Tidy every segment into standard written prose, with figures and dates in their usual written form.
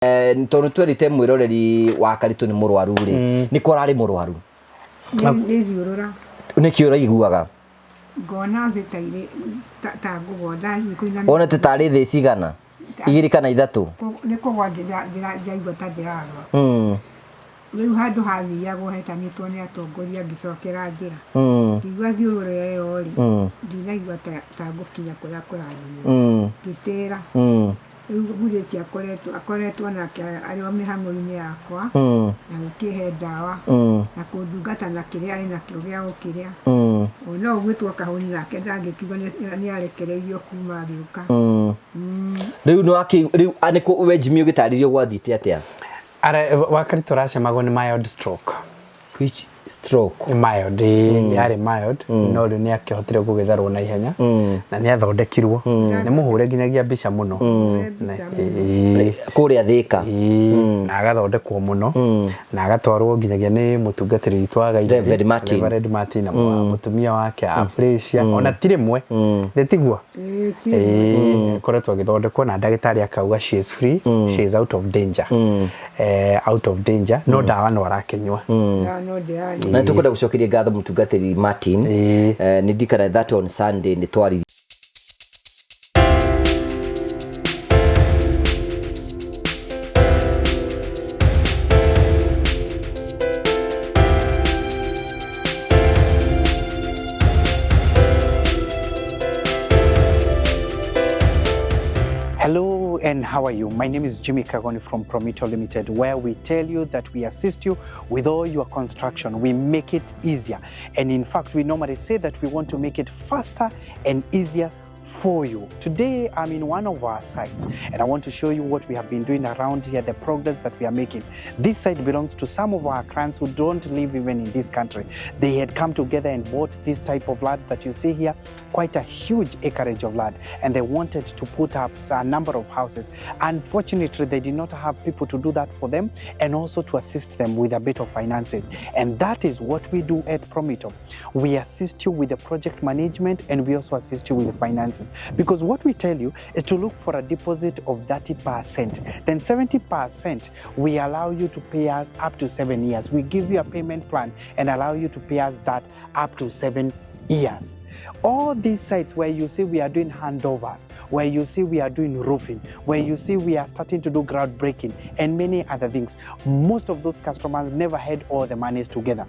Tondũ twerĩte mwĩroreri wa Karitũ nĩ mũrwaru rĩ, nĩkũ ararĩ mũrwaru? Nĩ thiũrũra. Nĩkĩ ũraiguaga? Ngona thĩ ta irĩ ta ngũgwa ndathiĩ kũinamĩrĩra. Wonete tarĩ thĩ cigana? Igĩrĩ kana ithatũ? Nĩ kũgwa ndĩraigua ta ndĩragwa. Rĩu handũ hathiagwo hetanĩtwo nĩ atongoria ngĩcokera njĩra. Ngĩigua thiũrũra ĩyo rĩ, ndinaigua ta ngũkinya kũrĩa kũrathiĩ. Ngĩtĩra. Rĩu mũirĩtu akoretwo nake arĩ o mĩhang'o-inĩ yakwa na gũkĩhe ndawa na kũndungata na kĩrĩa arĩ nakĩo gĩa gũkĩrĩa. O no ũguo twoka hũni nake ndangĩkiuga nĩ arekereirio kuma agĩũka. Rĩu nĩ wakĩ rĩu nĩ kũ we Jimmy ũgĩtarĩrio gwathiĩte atĩa? Wakaritũ aracemagwo nĩ mild stroke. Which stroke? Mild, ĩĩ, yarĩ mild, no rĩu nĩ akĩhotire gũgĩtharwo na ihenya na nĩ athondekirwo. Nĩ mũhũre nginyagia mbica mũno. Ĩĩ. Kũrĩa Thĩka. Ĩĩ, na agathondekwo mũno na agatwarwo nginyagia nĩ mũtungatĩri witũ wa Gaitheri, Reverend Martin. Reverend Martin na mũtumia wake Afrasia, ona ti rĩmwe, nĩ tiguo? Ĩĩ, akoretwo agĩthondekwo na ndagĩtarĩ akauga she is free, she is out of danger. Out of danger, no ndawa no arakĩnyua. Ndawa no ndĩranyua. Na nĩtũkwenda gũcokeria ngatho mũtungatĩri Martin. Nĩ ndikana that on Sunday nĩ twaririe Hello and how are you? My name is Jimmy Kagoni from Promito Limited, where we tell you that we assist you with all your construction. We make it easier. And in fact, we normally say that we want to make it faster and easier for you. Today, I'm in one of our sites and I want to show you what we have been doing around here, the progress that we are making. This site belongs to some of our clients who don't live even in this country. They had come together and bought this type of land that you see here, quite a huge acreage of land, and they wanted to put up a number of houses. Unfortunately, they did not have people to do that for them and also to assist them with a bit of finances. And that is what we do at Promito. We assist you with the project management and we also assist you with the finances. Because what we tell you is to look for a deposit of 30%. Then 70% we allow you to pay us up to 7 years. We give you a payment plan and allow you to pay us that up to 7 years. All these sites where you see we are doing handovers, where you see we are doing roofing, where you see we are starting to do groundbreaking and many other things, most of those customers never had all the monies together.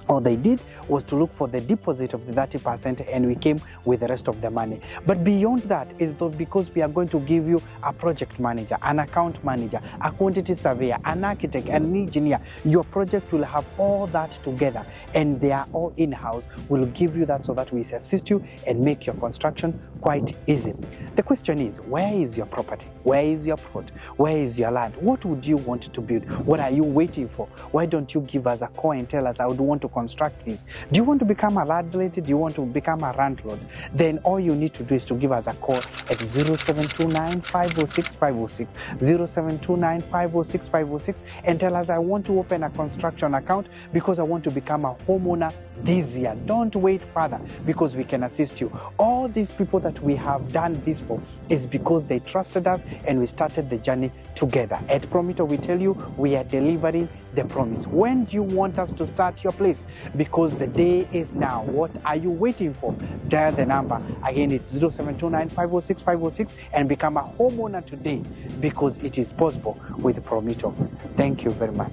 All they did was to look for the deposit of the 30% and we came with the rest of the money. But beyond that is though, because we are going to give you a project manager, an account manager, a quantity surveyor, an architect, an engineer. Your project will have all that together and they are all in-house. We'll give you that so that we assist you and make your construction quite easy. The question is, where is your property? Where is your plot? Where is your land? What would you want to build? What are you waiting for? Why don't you give us a call and tell us, I would want to construct this? Do you want to become a landlady? Do you want to become a landlord? Then all you need to do is to give us a call at 0729 506 506, 0729 506 506, and tell us, I want to open a construction account because I want to become a homeowner this year. Don't wait further because we can assist you. All these people that we have done this for is because they trusted us and we started the journey together. At Promito, we tell you we are delivering the promise. When do you want us to start your place? Because the day is now. What are you waiting for? Dial the number. Again, it's 0729 506 506 and become a homeowner today because it is possible with Promito. Thank you very much.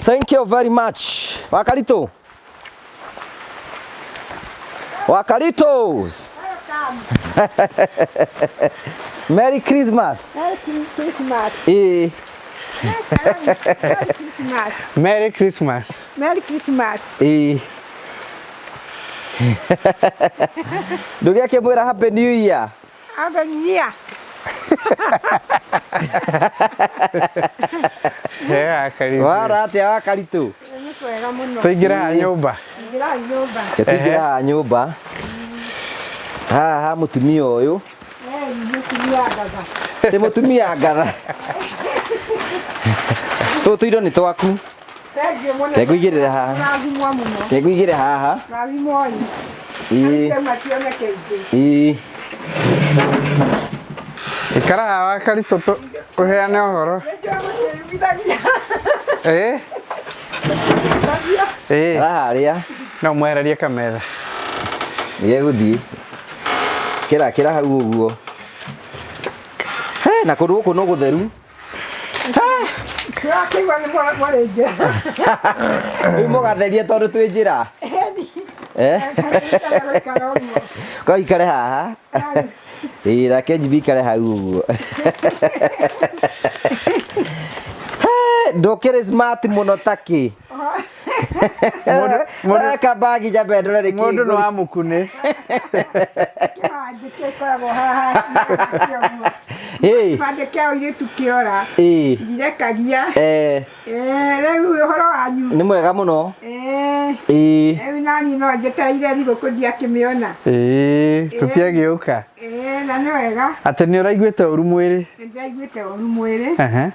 Thank you very much. Wakarito. Wakaritos. Welcome. Merry Christmas. Merry Christmas. Merry Christmas. Merry Christmas. Merry Christmas. Ndũgĩakĩmwĩra Happy New Year. Happy New Year. Wara atĩa Wakaritũ? Nĩ kwega mũno. Tũingĩre haha nyũmba. Ingĩrai nyũmba. Tũingĩre haha nyũmba. Haha ha mũtumia ũyũ. Mũtumia ngatha. Ti mũtumia ngatha. Tũtũ indo nĩ twaku. Thengiũ mũno. Reke ngũigĩrĩre haha. Rathimwo mũno. Reke ngũigĩre haha. Rathimwoi. Ĩĩ. Rĩu mationeke ingĩ. Ĩĩ. Ikara haha Wakaritũ ũheane ũhoro. Nĩkĩo mũkĩiguithagia. Ĩĩ. Ĩĩ. Ikara harĩa. No mwehererie kametha. Nĩgegũthiĩ. Kĩra kĩra hau ũguo. He, na kũndũ gũkũ no gũtheru. Ndĩrakĩigua nĩ mwarĩ njĩra. Rĩu mũgatheria tondũ twĩ njĩra. Eh? Gũikara ũguo. Ko ikare haha. Ĩĩ, reke Jimmy ikare hau ũguo. He, ndũkĩrĩ smart mũno takĩ. Reka bagi nyambe ndore nĩkĩ Mũndũ nĩ ngũri- wa mũkunĩ. Kĩbandĩ gĩkoragwo haha. Ũguo. Ĩĩ. Kĩbandĩ kĩa ũirĩtu kĩora. Ĩĩ. Ndirekagia. Eh, Rĩu ũhoro wanyu. nĩ mwega mũno. Ĩĩ. Ĩĩ. Rĩu nani no njetereire thigũkũ ndiakĩmĩona. Ĩĩ, tũtiagĩũka. Ĩĩ, na nĩ wega. Atĩ nĩ ũraiguĩte ũru mwĩrĩ? Nĩndĩraiguĩte ũru mwĩrĩ. Ehe.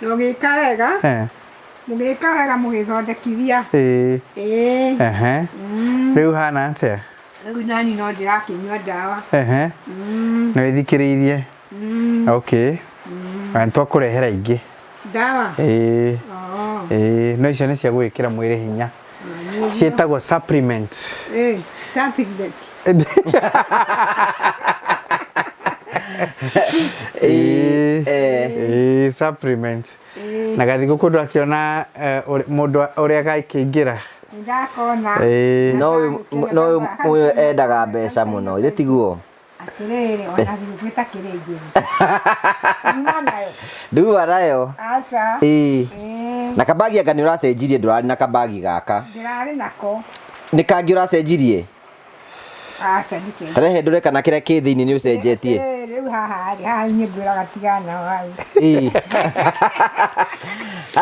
Na ũgĩka wega. Eh. Mũgĩka wega mũgĩthondekithia. Ĩĩ. Ĩĩ. Ehe. Rĩu hana atĩa? Rĩu nani no ndĩrakĩnyua ndawa. Ehe. Nĩ wĩthikĩrĩirie? Okay. Na nĩtwakũrehera ingĩ. Ndawa? Ĩĩ. Oo. Ĩĩ, no icio nĩ cia gwĩkĩra mwĩrĩ hinya. Ciĩtagwo supplement. Ĩĩ, supplement. Ĩĩ. Eh. Ĩĩ, supplement. Na gathigũkũ ndwakĩona mũndũ ũrĩa gakĩingĩra. Nĩndakona. Ĩĩ. No no ũyũ endaga mbeca mũno, ithe tiguo? Atĩrĩrĩ, ona thigũkũ ĩtakĩrĩ njũru. Nduma nayo. Nduma nayo. Aca. Ĩĩ. Ĩĩ. Na kabagi anga nĩ ũracenjirie, ndũrarĩ na kabagi gaka. Ndĩrarĩ nako. Nĩ kangĩ ũracenjirie? Aca ndikĩ. Tarehe ndore kana kĩrĩa kĩ thĩinĩ nĩ ũcenjetie. Ĩĩ, rĩu haha rĩ, haha niĩ ngwĩraga tigana nao hau. Ĩĩ.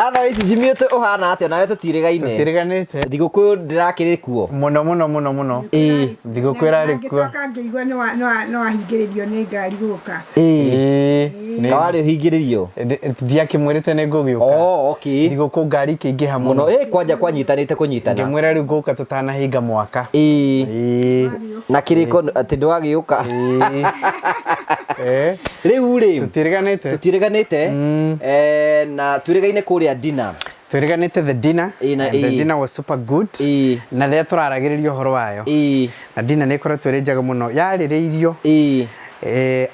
Otherwise Jimmy ũhana atĩa nawe tũtirĩgaine. Tũtirĩganĩte. Thigũkũ ndĩrakĩrĩ kuo. Mũno mũno mũno mũno. Ĩĩ. Thigũkũ ĩrarĩ kuo. Ngĩcoka ngĩigua nĩwahingĩrĩrio nĩ ngari gũka. Ĩĩ. Ĩĩ. Kawarĩ ũhingĩrĩrio. Ndiakĩmwĩrĩte nĩ ngũgĩũka. Oh, okay. Thigũkũ ngari ikĩingĩha Mũno. mũno. Ĩĩ, kwanja kwanyitanĩte kũnyitana. Ngĩmwĩra rĩu ngũka tũtanahinga mwaka. Ĩĩ. Ĩĩ. Na kĩrĩko atĩ ndwagĩũka. Ĩĩ. Eh. Rĩu rĩ Tũtirĩganĩte. tũtirĩganĩte. Eh, na twĩrĩgaine kũrĩa dinner. Twĩrĩganĩte the dinner. Ĩĩ, na And the ĩĩ. dinner was super good. Ĩĩ. Na rĩrĩa tũraragĩrĩria ũhoro wayo. Ĩĩ. Na dinner nĩ ĩkoretwo ĩrĩ njega mũno. Yarĩrĩirio. Ĩĩ.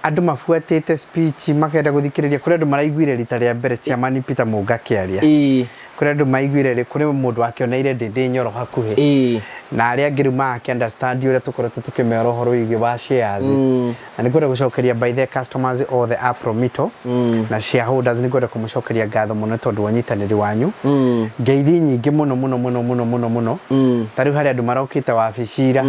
Andũ mabuatĩte speech makenda gũthikĩrĩria kũrĩ andũ maraiguire rita rĩa mbere Chairman Peter Mũnga akĩaria. Ĩĩ. Kũrĩ andũ maiguire kũrĩ mũndũ wakĩoneire Ndĩndĩ Nyoro hakuhĩ. Ĩĩ. Na arĩa angĩ rĩu magakĩ understand ũrĩa tũkoretwo tũkĩmera ũhoro wĩgiĩ wa shares. Na nĩ ngwenda gũcokeria by the customers othe a Promito na shareholders, nĩ ngwenda kũmũcokeria ngatho mũno tondũ wa ũnyitanĩri wanyu. Ngeithi nyingĩ mũno mũno mũno mũno mũno mũno. Ta rĩu harĩ andũ marokĩte wabici ira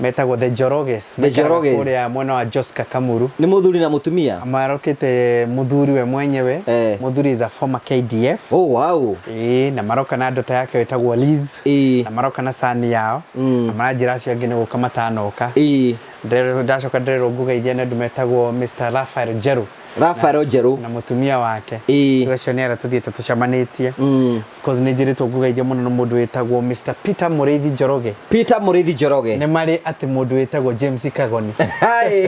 metagwo the Njoroges. The Maikaraga Njoroges. kũrĩa mwena wa Joska Kamuru. Nĩ mũthuri na mũtumia? Marokĩte mũthuri we mwenyewe. Eh. Mũthuri is a former KDF. Oh, wow. Ĩĩ, na maroka na ndota yake ĩtagwo Liz. Ĩĩ. Na maroka na sani yao. Na maranjĩra acio angĩ nĩ gũka matanoka. Ĩĩ. Ndacoka ndĩrerwo ngũgeithia nĩ andũ metagwo Mr. Raphael Njeru Raphael Njeru. na mũtumia wake. Ĩĩ. Rĩu acio nĩ arĩa tũthiĩte tũcemanĩtie. Of course nĩ njĩrĩtwo ngũgeithia mũno nĩ mũndũ wĩtagwo Mr. Peter Mũrĩithi Njoroge. Peter Mũrĩithi Njoroge. Nĩ marĩ atĩ mũndũ wĩtagwo James Kagoni. Hai.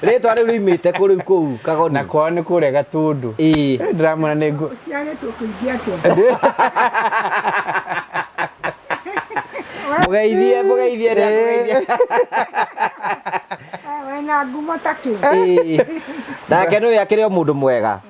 Rĩtwa rĩu riumĩte kũ rĩu kũu Kagoni? Na kwao nĩ kũrĩa Gatundu. Ĩĩ. Ndĩramwĩra nĩ ngũ Ũciarĩtwo kũingĩ atĩa? Mũgeithie, mũgeithie rĩa mũgeithie. Wĩna ngumo ta kĩ? Ĩĩ. Nake nĩ akĩrĩ o mũndũ mwega.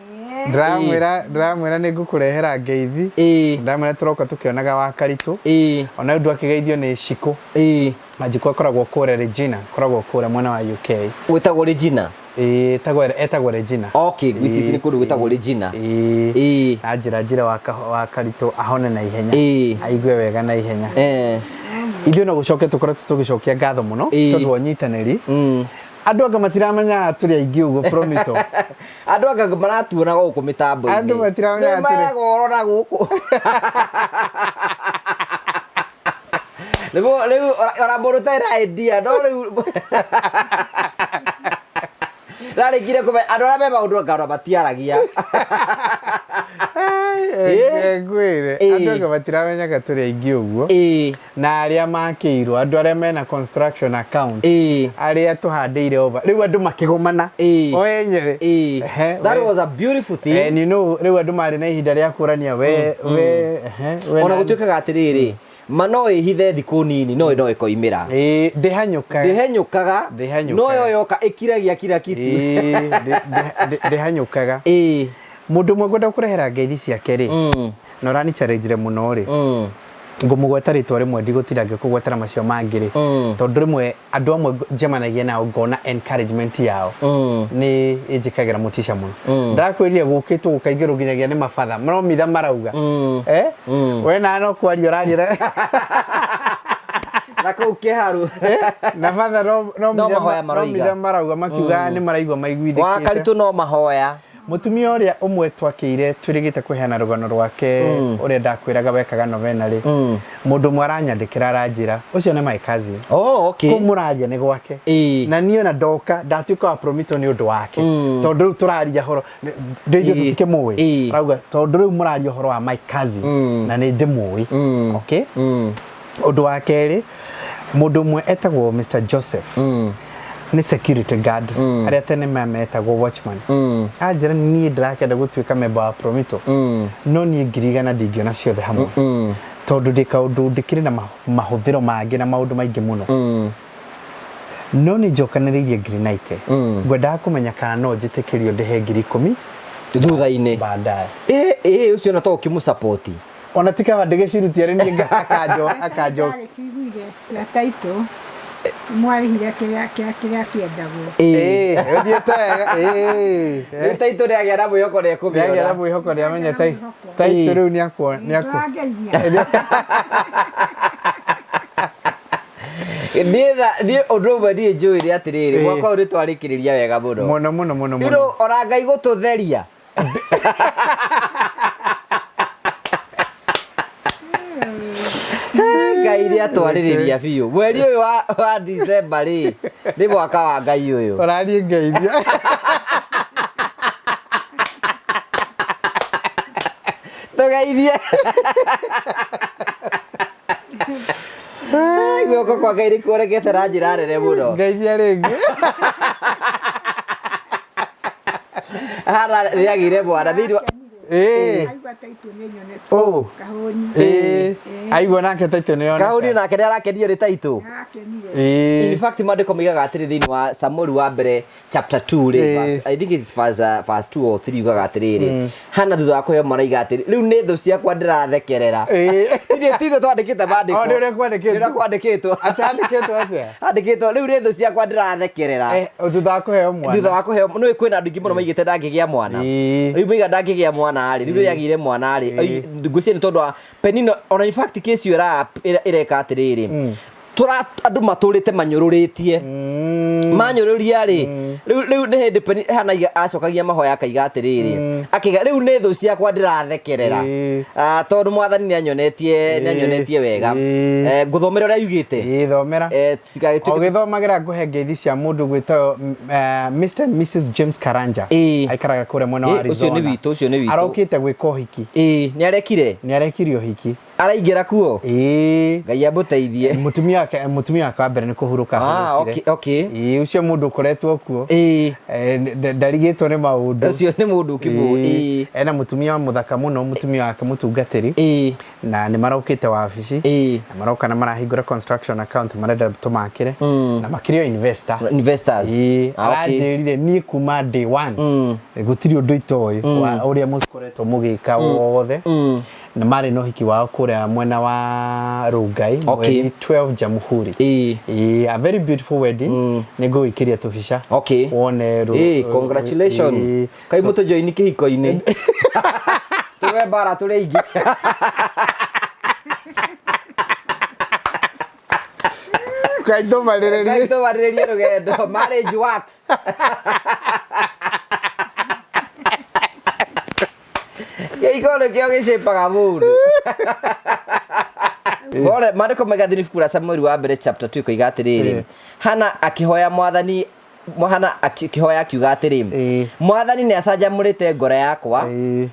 Ndĩramwĩra nĩ ngũkũrehera ngeithi. Ĩĩ. Ndĩramwĩra tũroka tũkĩonaga wa Karitũ. Ĩĩ. Ona rĩu ndwakĩgeithio nĩ Shiko. Ĩĩ. Na Njikũ akoragwo kũrĩa Regina, akoragwo kũrĩa mwena wa UK. Wĩtagwo Regina? Ĩĩ, etagwo Regina. Okay, ngwĩciria nĩ kũndũ gwĩtagwo Regina. Ĩĩ. Ĩĩ. Na njĩra wa Karitũ ahone na ihenya. Ĩĩ. Aigue wega na ihenya. Eh. Ithuĩ no gũcoke tũkoretwo tũgĩcokia ngatho mũno Ĩĩ. tondũ wa ũnyitanĩri. Andũ anga matiramenyaga tũrĩ aingĩ ũguo Promito. Andũ anga maratuona gũkũ mĩtambo-inĩ. Andũ matiramenya Nĩ atĩrĩ. maragorora gũkũ. Rĩu rĩu ona mũndũ ũtarĩ na idea no rĩu Rarĩkire kũme andũ arĩa me maũndũ ngara matiaragia. Ngwĩre andũ anga matiramenyaga tũrĩ aingĩ ũguo na arĩa makĩirwo andũ arĩa mena construction account arĩa tũhandĩire over rĩu andũ makĩgomana o enyewe. That was a beautiful thing. And you know rĩu andũ marĩ na ihinda rĩa kũrania we we we ona gũtuĩkaga atĩrĩrĩ ma no ĩhithe thikũ nini no no ĩkoimĩra. Ndĩhanyũkaga. Ndĩhenyũkaga. No yo yoka ĩkiragia kira kitu. Ndĩhanyũkaga. Mũndũ ũmwe ngwenda kũrehera ngeithi ciake rĩ na ũrani challenge mũno rĩ ngũmũgweta rĩtwa rĩmwe ndigũtinda ngĩkũgwetera macio mangĩ rĩ tondũ rĩmwe andũ amwe njemanagia nao ngona encouragement yao nĩ ĩnjĩkagĩra mũtisha mũno. Ndakwĩrire gũkĩtwo gũkaingĩrwo nginyagia nĩ mabatha maromitha marauga we na no kwaria ũraria na kũu kĩharu na batha no maromitha marauga makiuga nĩ maraigua maiguithĩkĩte wakaritũ no mahoya. Mũtumia ũrĩa ũmwe twakĩire twĩrĩgĩte kũheana rũgano rwake ũrĩa ndakwĩraga wekaga novena rĩ mũndũ ũmwe aranyandĩkĩra aranjĩra ũcio nĩ my cousin. Oh, okay. Kũu mũraria nĩ gwake na niĩ ona ndoka ndatuĩka wa promito nĩ ũndũ wake tondũ rĩu tũraria horo ndĩithuĩ tũtikĩmũĩ arauga tondũ rĩu mũraria ũhoro wa my cousin na nĩ ndĩmũĩ. Okay. Ũndũ wa kerĩ mũndũ ũmwe etagwo Mr. Joseph nĩ security guard arĩa tene metagwo watchman. Anjĩra niĩ ndĩrakenda gũtuĩka member wa Promito no niĩ 100,000 ndingĩona ciothe hamwe tondũ ndĩ kaũndũ ndĩkĩrĩ na mahũthĩro mangĩ na maũndũ maingĩ mũno no nĩ njokanĩrĩirie 90,000 ngwendaga kũmenya kana no njĩtĩkĩrio ndĩhe 10,000 thutha-inĩ baadaye. Ũcio na to ũkĩmũsupport ona tikaba ndĩgĩcirutia rĩ niĩ akanjo akanjo taitũ mwarĩhire kĩrĩa kĩendagwo. Ũthiĩte wega. Rĩu taitũ nĩagĩa na mwĩhoko nĩekũmĩona. Nĩagĩa na mwĩhoko nĩamenya taitũ rĩu nĩakwo nĩakwo. Niĩ ũndũ ũmwe niĩ njũĩ nĩ atĩrĩrĩ mwaka ũyũ nĩtwarĩkĩrĩria wega mũno mũno mũno mũno mũno. Ona Ngai gũtũtheria. Ngai nĩ atwarĩrĩria biũ mweri ũyũ wa December rĩ nĩ mwaka wa Ngai ũyũ ũrariĩ ngeithia tũgeithie guoko kwa Ngai nĩ kuonekete na njĩra nene mũno ngeithia rĩngĩ hara nĩagĩire mwana thĩinĩ aigua nake taitũ nĩ kahũni nake nĩ arakenio nĩ taitũ. In fact maandĩko moigaga atĩrĩ thĩinĩ wa Samueli wa mbere chapter 2 rĩ verse, I think it's verse 2 or 3 ugaga atĩrĩrĩ Hana thutha wa kũheo mwana aiga atĩrĩ rĩu nĩ thũ ciakwa ndĩrathekerera. Ithuĩ ti ithuĩ twandĩkĩte maandĩko. Nĩ ũrĩa kwandĩkĩtwo. Nĩ ũrĩa kwandĩkĩtwo. Atandĩkĩtwo atĩa? Andĩkĩtwo rĩu nĩ thũ ciakwa ndĩrathekerera. Thutha wa kũheo mwana. Thutha wa kũheo nĩ kwĩna andũ aingĩ mũno maigĩte ndangĩgĩa mwana. Rĩu maiga ndangĩgĩa mwana rĩ rĩu rĩagĩire mwana rĩ ngwĩciria nĩ tondũ wa Penina ona in fact kesi ĩyo ĩreka atĩrĩrĩ tura andũ matũrĩte manyũrũrĩtie manyũrũria rĩ rĩu nĩ hĩndĩ Hana acokagia mahoya akaiga atĩrĩrĩ akiga rĩu nĩ thũ ciakwa ndĩrathekerera tondũ mwathani nĩanyonetie wega ngũthomera ũrĩa yugĩte thomera ũgĩthomagĩra ngũhe ngeithi cia mũndũ gwĩtwo Mr. and Mrs. James Karanja aikaraga kũrĩa mwena wa Arizona. Ũcio nĩ witũ ũcio nĩ witũ arokĩte gwĩka ũhiki nĩarekire ũhiki araingĩra kuo Ngai amũteithie mũtumia wake wa mbere nĩ kũhurũka ahurũkire ũcio mũndũ ũkoretwo kuo ndarigĩtwo nĩ maũndũ ũcio nĩ mũndũ ũkĩmũĩ ena mũtumia mũthaka mũno mũtumia wake mũtungatĩri na nĩ marokĩte wabici na maroka na marahingũra construction account marenda tũmakĩre na makĩrĩ o investors aranjĩrire niĩ kuma day one gũtirĩ ũndũ itoĩ ũrĩa mũkoretwo mũgĩka wothe na marĩ na ũhiki wao kũrĩa mwena wa Rongai mweri 12 Jamhuri. A very beautiful wedding. Nĩ ngũgĩkĩria tũbica wone congratulations kai mũtũjoini kĩhiko-inĩ tũrũe mbara tũrĩ aingĩ Ngai tũmarĩrĩrie rũgendo marriage works Kĩhiko nĩkĩo gĩcĩpaga mũndũ. Hore maandĩko maiga thĩinĩ ibuku rĩa Samueli wa mbere chapter 2 ikoiga atĩrĩrĩ Hana akĩhoya mwathani Hana akĩhoya akiuga atĩrĩ, Mwathani nĩ acanjamũrĩte ngoro yakwa,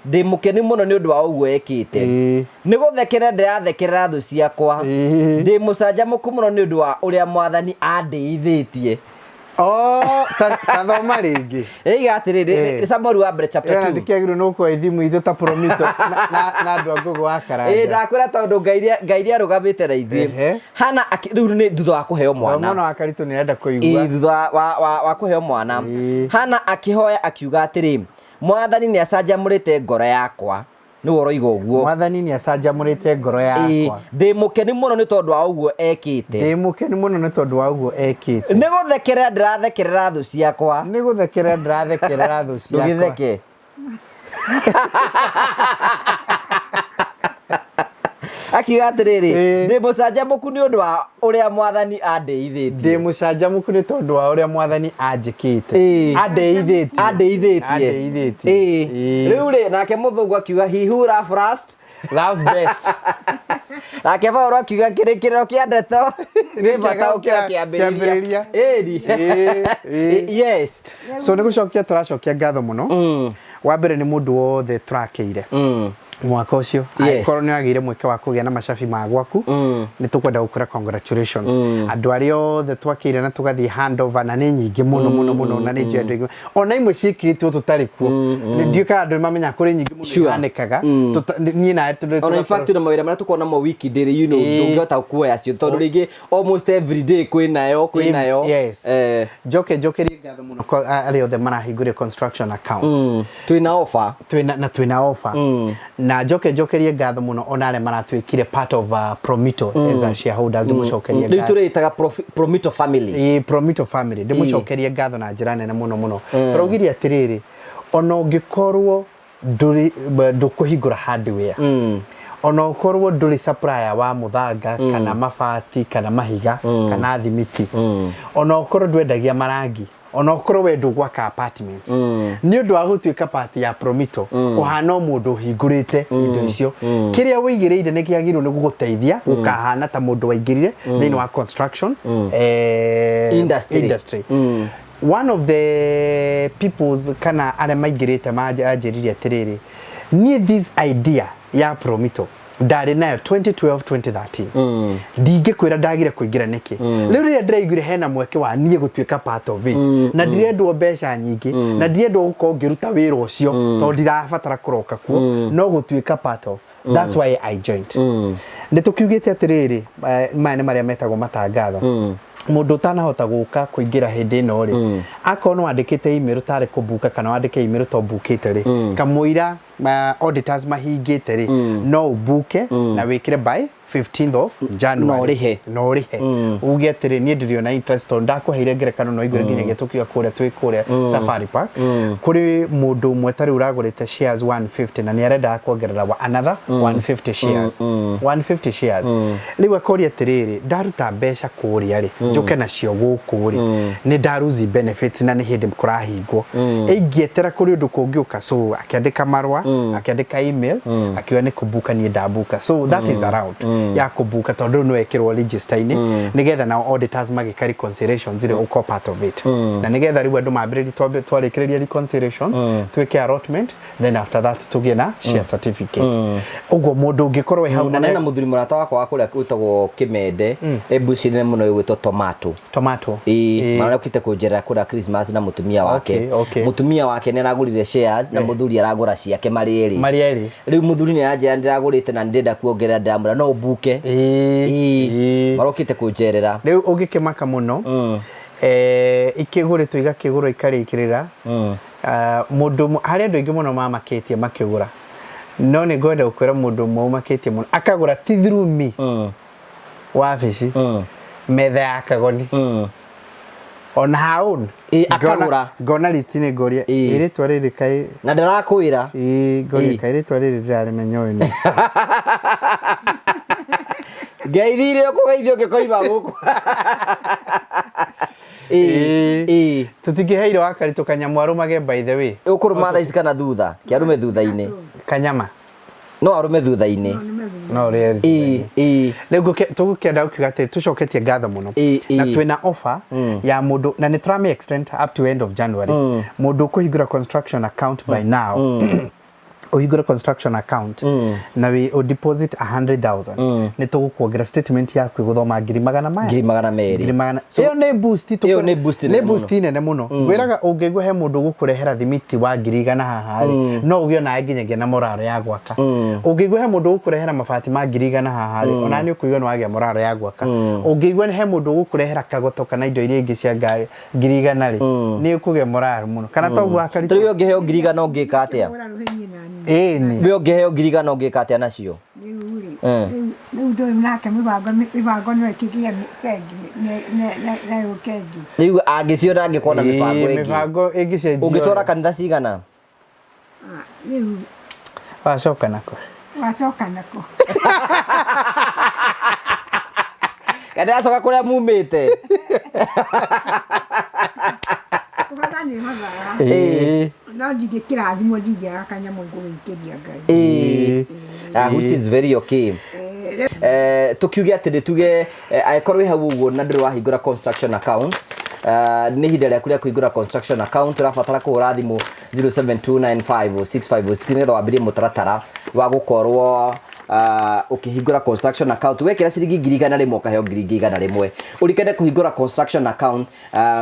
ndĩ mũkenu mũno nĩ ũndũ wa ũguo ekĩte. Nĩ gũthekerera ndĩrathekerera thũ ciakwa, ndĩ mũcanjamũku mũno nĩ ũndũ wa ũrĩa Mwathani andĩithĩtie. Oh, ta thoma rĩngĩ. Ĩiga atĩrĩrĩ, nĩ Samueli wa mbere chapter 2. Ĩyo ndĩkĩagĩrĩirwo nĩ gũkua ithimu itũ ta Promito na andũ a Ngũgũ wa Karanja. Ĩĩ ndakwĩra tondũ Ngai nĩarũgamĩte na ithuĩ. Hana rĩu nĩ thutha wa kũheo mwana. Mwana wa Karitũ nĩarenda kũigua. Ĩĩ thutha wa kũheo mwana. Hana akĩhoya akiuga atĩrĩ, Mwathani nĩacanjamũrĩte ngoro yakwa. Nĩwe ũroiga ũguo. Mwathani nĩacanjamũrĩte ngoro yakwa. Ndĩ mũkenu mũno nĩ tondũ wa ũguo ekĩte. Ndĩ mũkenu mũno nĩ tondũ wa ũguo ekĩte. Nĩ gũthekerera ndĩrathekerera thũ ciakwa. Nĩ gũthekerera ndĩrathekerera thũ ciakwa. Ndũgĩtheke. Akiuga atĩrĩrĩ, ndĩ mũcanjamũku nĩ ũndũ wa ũrĩa Mwathani andeithĩtie. Ndĩ mũcanjamũku nĩ tondũ wa ũrĩa Mwathani anjĩkĩte. Andeithĩtie. Andeithĩtie. Andeithĩtie. Rĩu rĩ, nake mũthũngũ akiuga he who laugh last Loves best. Nake Paulo akiuga kĩrĩkĩrĩro kĩa ndeto nĩ bata gũkĩra kĩambĩrĩria. Ĩni. Yes. So nĩ gũcokia tũracokia ngatho mũno. Wa mbere nĩ mũndũ wothe tũrakĩire mwaka ũcio. Angĩkorwo nĩ wagĩire mweke wa kũgĩa na macabi ma gwaku, nĩ tũkwenda gũkwĩra congratulations. Andũ arĩa othe twakĩire na tũgathiĩ handover, na nĩ nyingĩ mũno mũno mũno, na nĩ njũĩ andũ aingĩ ona imwe ciĩkĩtwo tũtarĩ kuo. Ndiũĩ kana andũ nĩ mamenyaga kũrĩ nyingĩ mũno ihanĩkaga. Niĩ nawe Ona in fact na mawĩra marĩa tũkoragwo namo wiki ndĩrĩ, you know, ndũngĩhota kuoya cio tondũ rĩngĩ almost every day kwĩnayo kwĩnayo. Yes. Njoke njokerie ngatho mũno kwa arĩa othe marahingũrire construction account. Twĩna offer. Twĩna na twĩna offer. Na njoke njokerie ngatho mũno ona arĩa maratuĩkire part of Promito as a shareholders, ndĩmũcokerie Rĩu ngatho. tũrĩtaga Promito family. Ĩĩ, Promito family, ndĩmũcokerie ngatho na njĩra nene mũno mũno. Tũraugire atĩrĩrĩ, ona ũngĩkorwo ndũrĩ ndũkũhingũra hardware, ona ũkorwo ndũrĩ supplier wa mũthanga kana mabati kana mahiga kana thimiti, ona ũkorwo ndwendagia marangi, ona ũkorwo we ndũgwaka apartments, nĩ ũndũ wa gũtuĩka part ya Promito, ũhana o mũndũ ũhingũrĩte indo icio. Kĩrĩa ũigĩrĩire nĩ kĩagĩrĩirwo nĩ gũgũteithia gũkahana ta mũndũ waingĩrire thĩinĩ wa construction Industry. Industry. One of the peoples kana arĩa maingĩrĩte manjĩrire atĩrĩrĩ, niĩ this idea ya Promito ndarĩ nayo 2012 2013, ndingĩkwĩra ndagire kũingĩra nĩkĩ. Rĩu rĩrĩa ndĩraiguire hena mweke wa niĩ gũtuĩka part of it, na ndirendwo mbeca nyingĩ, na ndirendwo gũkorwo ngĩruta wĩra ũcio tondũ ndirabatara kũroka kuo, no gũtuĩka part of, that's why I joined. Nĩ tũkiugĩte atĩrĩrĩ, maya nĩ marĩa metagwo matangatho. Mũndũ ũtanahota gũka kũingĩra hĩndĩ ĩno rĩ, akorwo nĩ wandĩkĩte email ũtarĩ kũbuka, kana wandĩke email ũtobukĩte rĩ, kamũira auditors mahingĩte rĩ, no ũbuke na wĩkĩre by 15th of January. Na ũrĩhe. Na ũrĩhe, uge atĩrĩ, niĩ ndĩrĩ ona interest, tondũ ndakũheire ngerekano no iguire nginyagia tũkiuga kũrĩa twĩ kũrĩa Safari Park, kũrĩ mũndũ ũmwe ta rĩu ũragũrĩte shares 150 na nĩ arendaga kuongerera another 150 shares, 150 shares. Rĩu akoria atĩrĩrĩ, ndaruta mbeca kũrĩa rĩ, njũke nacio gũkũ rĩ, nĩ ndaruzi benefits na nĩ hĩndĩ kũrahingwo, ingĩetera kũrĩ ũndũ kũngĩũka. So akĩandĩka marũa, akĩandĩka email, akiuga nĩ kũbuka, niĩ ndabuka. So that is around ya kũbuka, tondũ rĩu nĩwekĩrwo register-inĩ, nĩgetha nao auditors magĩka reconciliations rĩ, ũkorwo part of it, na nĩgetha rĩu andũ mambĩrĩrie, twarĩkĩrĩria reconciliations, twĩke allotment, then after that tũgĩe na share certificate. Ũguo mũndũ ũngĩkorwo wĩ hau na na na mũthuri mũrata wakwa wa kũrĩa wĩtagwo Kĩmende, embuci nene mũno ĩgwĩtwo Tomato. Tomato. Ĩĩ, marokĩte kũnjerera kũrĩa Christmas na mũtumia wake. Mũtumia wake nĩ aragũrire shares na mũthuri aragũra ciake marĩ erĩ. Marĩ erĩ. Rĩu mũthuri nĩ aranjĩra ndĩragũrĩte na ndĩrenda kuongerera, ndĩramwĩra no ũbuke. Ĩĩ, marokĩte kũnjerera. Rĩu ũngĩkĩmaka mũno, ikĩgũrĩtwo igakĩgũrwo ikarĩkĩrĩra. Mũndũ ũmwe, harĩ andũ aingĩ mũno mamakĩtie makĩgũra, no nĩ ngwenda gũkwĩra mũndũ ũmwe ũmakĩtie mũno akagũra ti through me, wabici, metha ya Kagoni, ona her own. Ĩ, akagũra. Ngona list-inĩ, ngoria, "Ĩ, rĩtwa rĩrĩ kaĩ?" Na ndarakwĩra. Ĩ, ngoria, "Kaĩ rĩtwa rĩrĩ ndĩrarĩmenya ũyũ nĩ?" Ngeithirie ũkũgeithio ũngĩkoima gũkũ. Ĩĩ. Tũtingĩheire wa Karitũ kanyamũ arũmage, by the way. Ũkũrũma thaa ici kana thutha? Kĩarũme thutha-inĩ. Kanyama. No arũme thutha-inĩ. No nĩme thutha. No Ĩĩ, ũrĩerutithanie. ĩĩ. Rĩu tũgũkĩenda gũkiuga atĩ tũcoketie ngatho mũno na twĩna offer ya mũndũ na nĩ tũrame extend up to end of January. Mũndũ ũkũhingũra construction account by now, ũhingũre construction account na wĩ ũ deposit 100,000, nĩ tũgũkuongerera statement yaku ĩgũthoma ngiri magana maya. 200,000. Ngiri magana. Ĩyo nĩ boost. Ĩyo nĩ boost nene. Nĩ boost nene mũno. Ngwĩraga ũngĩigua he mũndũ ũgũkũrehera thimiti wa 100,000 haha rĩ, no ũgĩe onawe nginyagia na moraro ya gwaka. Ũngĩigua he mũndũ ũgũkũrehera mabati ma 100,000 haha rĩ, ona nĩ ũkũigua nĩ wagĩa moraro ya gwaka. Ũngĩigua he mũndũ ũgũkũrehera kagoto kana indo iria ingĩ cia ngari 100,000 rĩ, nĩ ũkũgĩa moraro mũno, kana toguo Ta rĩu ũngĩheo 100,000 ũngĩka atĩa? Kũgũra rũhĩ niĩ na niĩ. Ĩni. We ũngĩheo 100,000 ũngĩka atĩa nacio? Rĩu rĩ, rĩu ndũrĩ nake mĩbango no ĩkĩgĩe bengi na yũke ĩngĩ. Rĩu angĩciona angĩkorwo na mĩbango ĩngĩ. Mĩbango ĩngĩcenjio. Ũngĩtwara kanitha cigana? Ah, rĩu Wacoka nako. Wacoka nako. Kana acoka kũrĩa mumĩte. Kũhotha nĩ hothaga. Ĩĩ. No ndingĩkĩrathimwo ndingĩaga kanyamũ ngũgĩikĩria Ngai. Ĩĩ. Ah, which is very okay. Tukiuge atĩrĩ, tuge angĩkorwo wĩ hau ũguo na ndũrĩ wahingũra construction account, nĩ ihinda rĩaku rĩa kũhingũra construction account. Ũrabatara kũhũra thimũ 0729506506 nĩgetha wambĩrĩrie mũtaratara wa gũkorwo ũkĩhingũra construction account. Wekĩra ciringi 100,000 ũkaheo 100,100. Ũrikane kũhingũra construction account,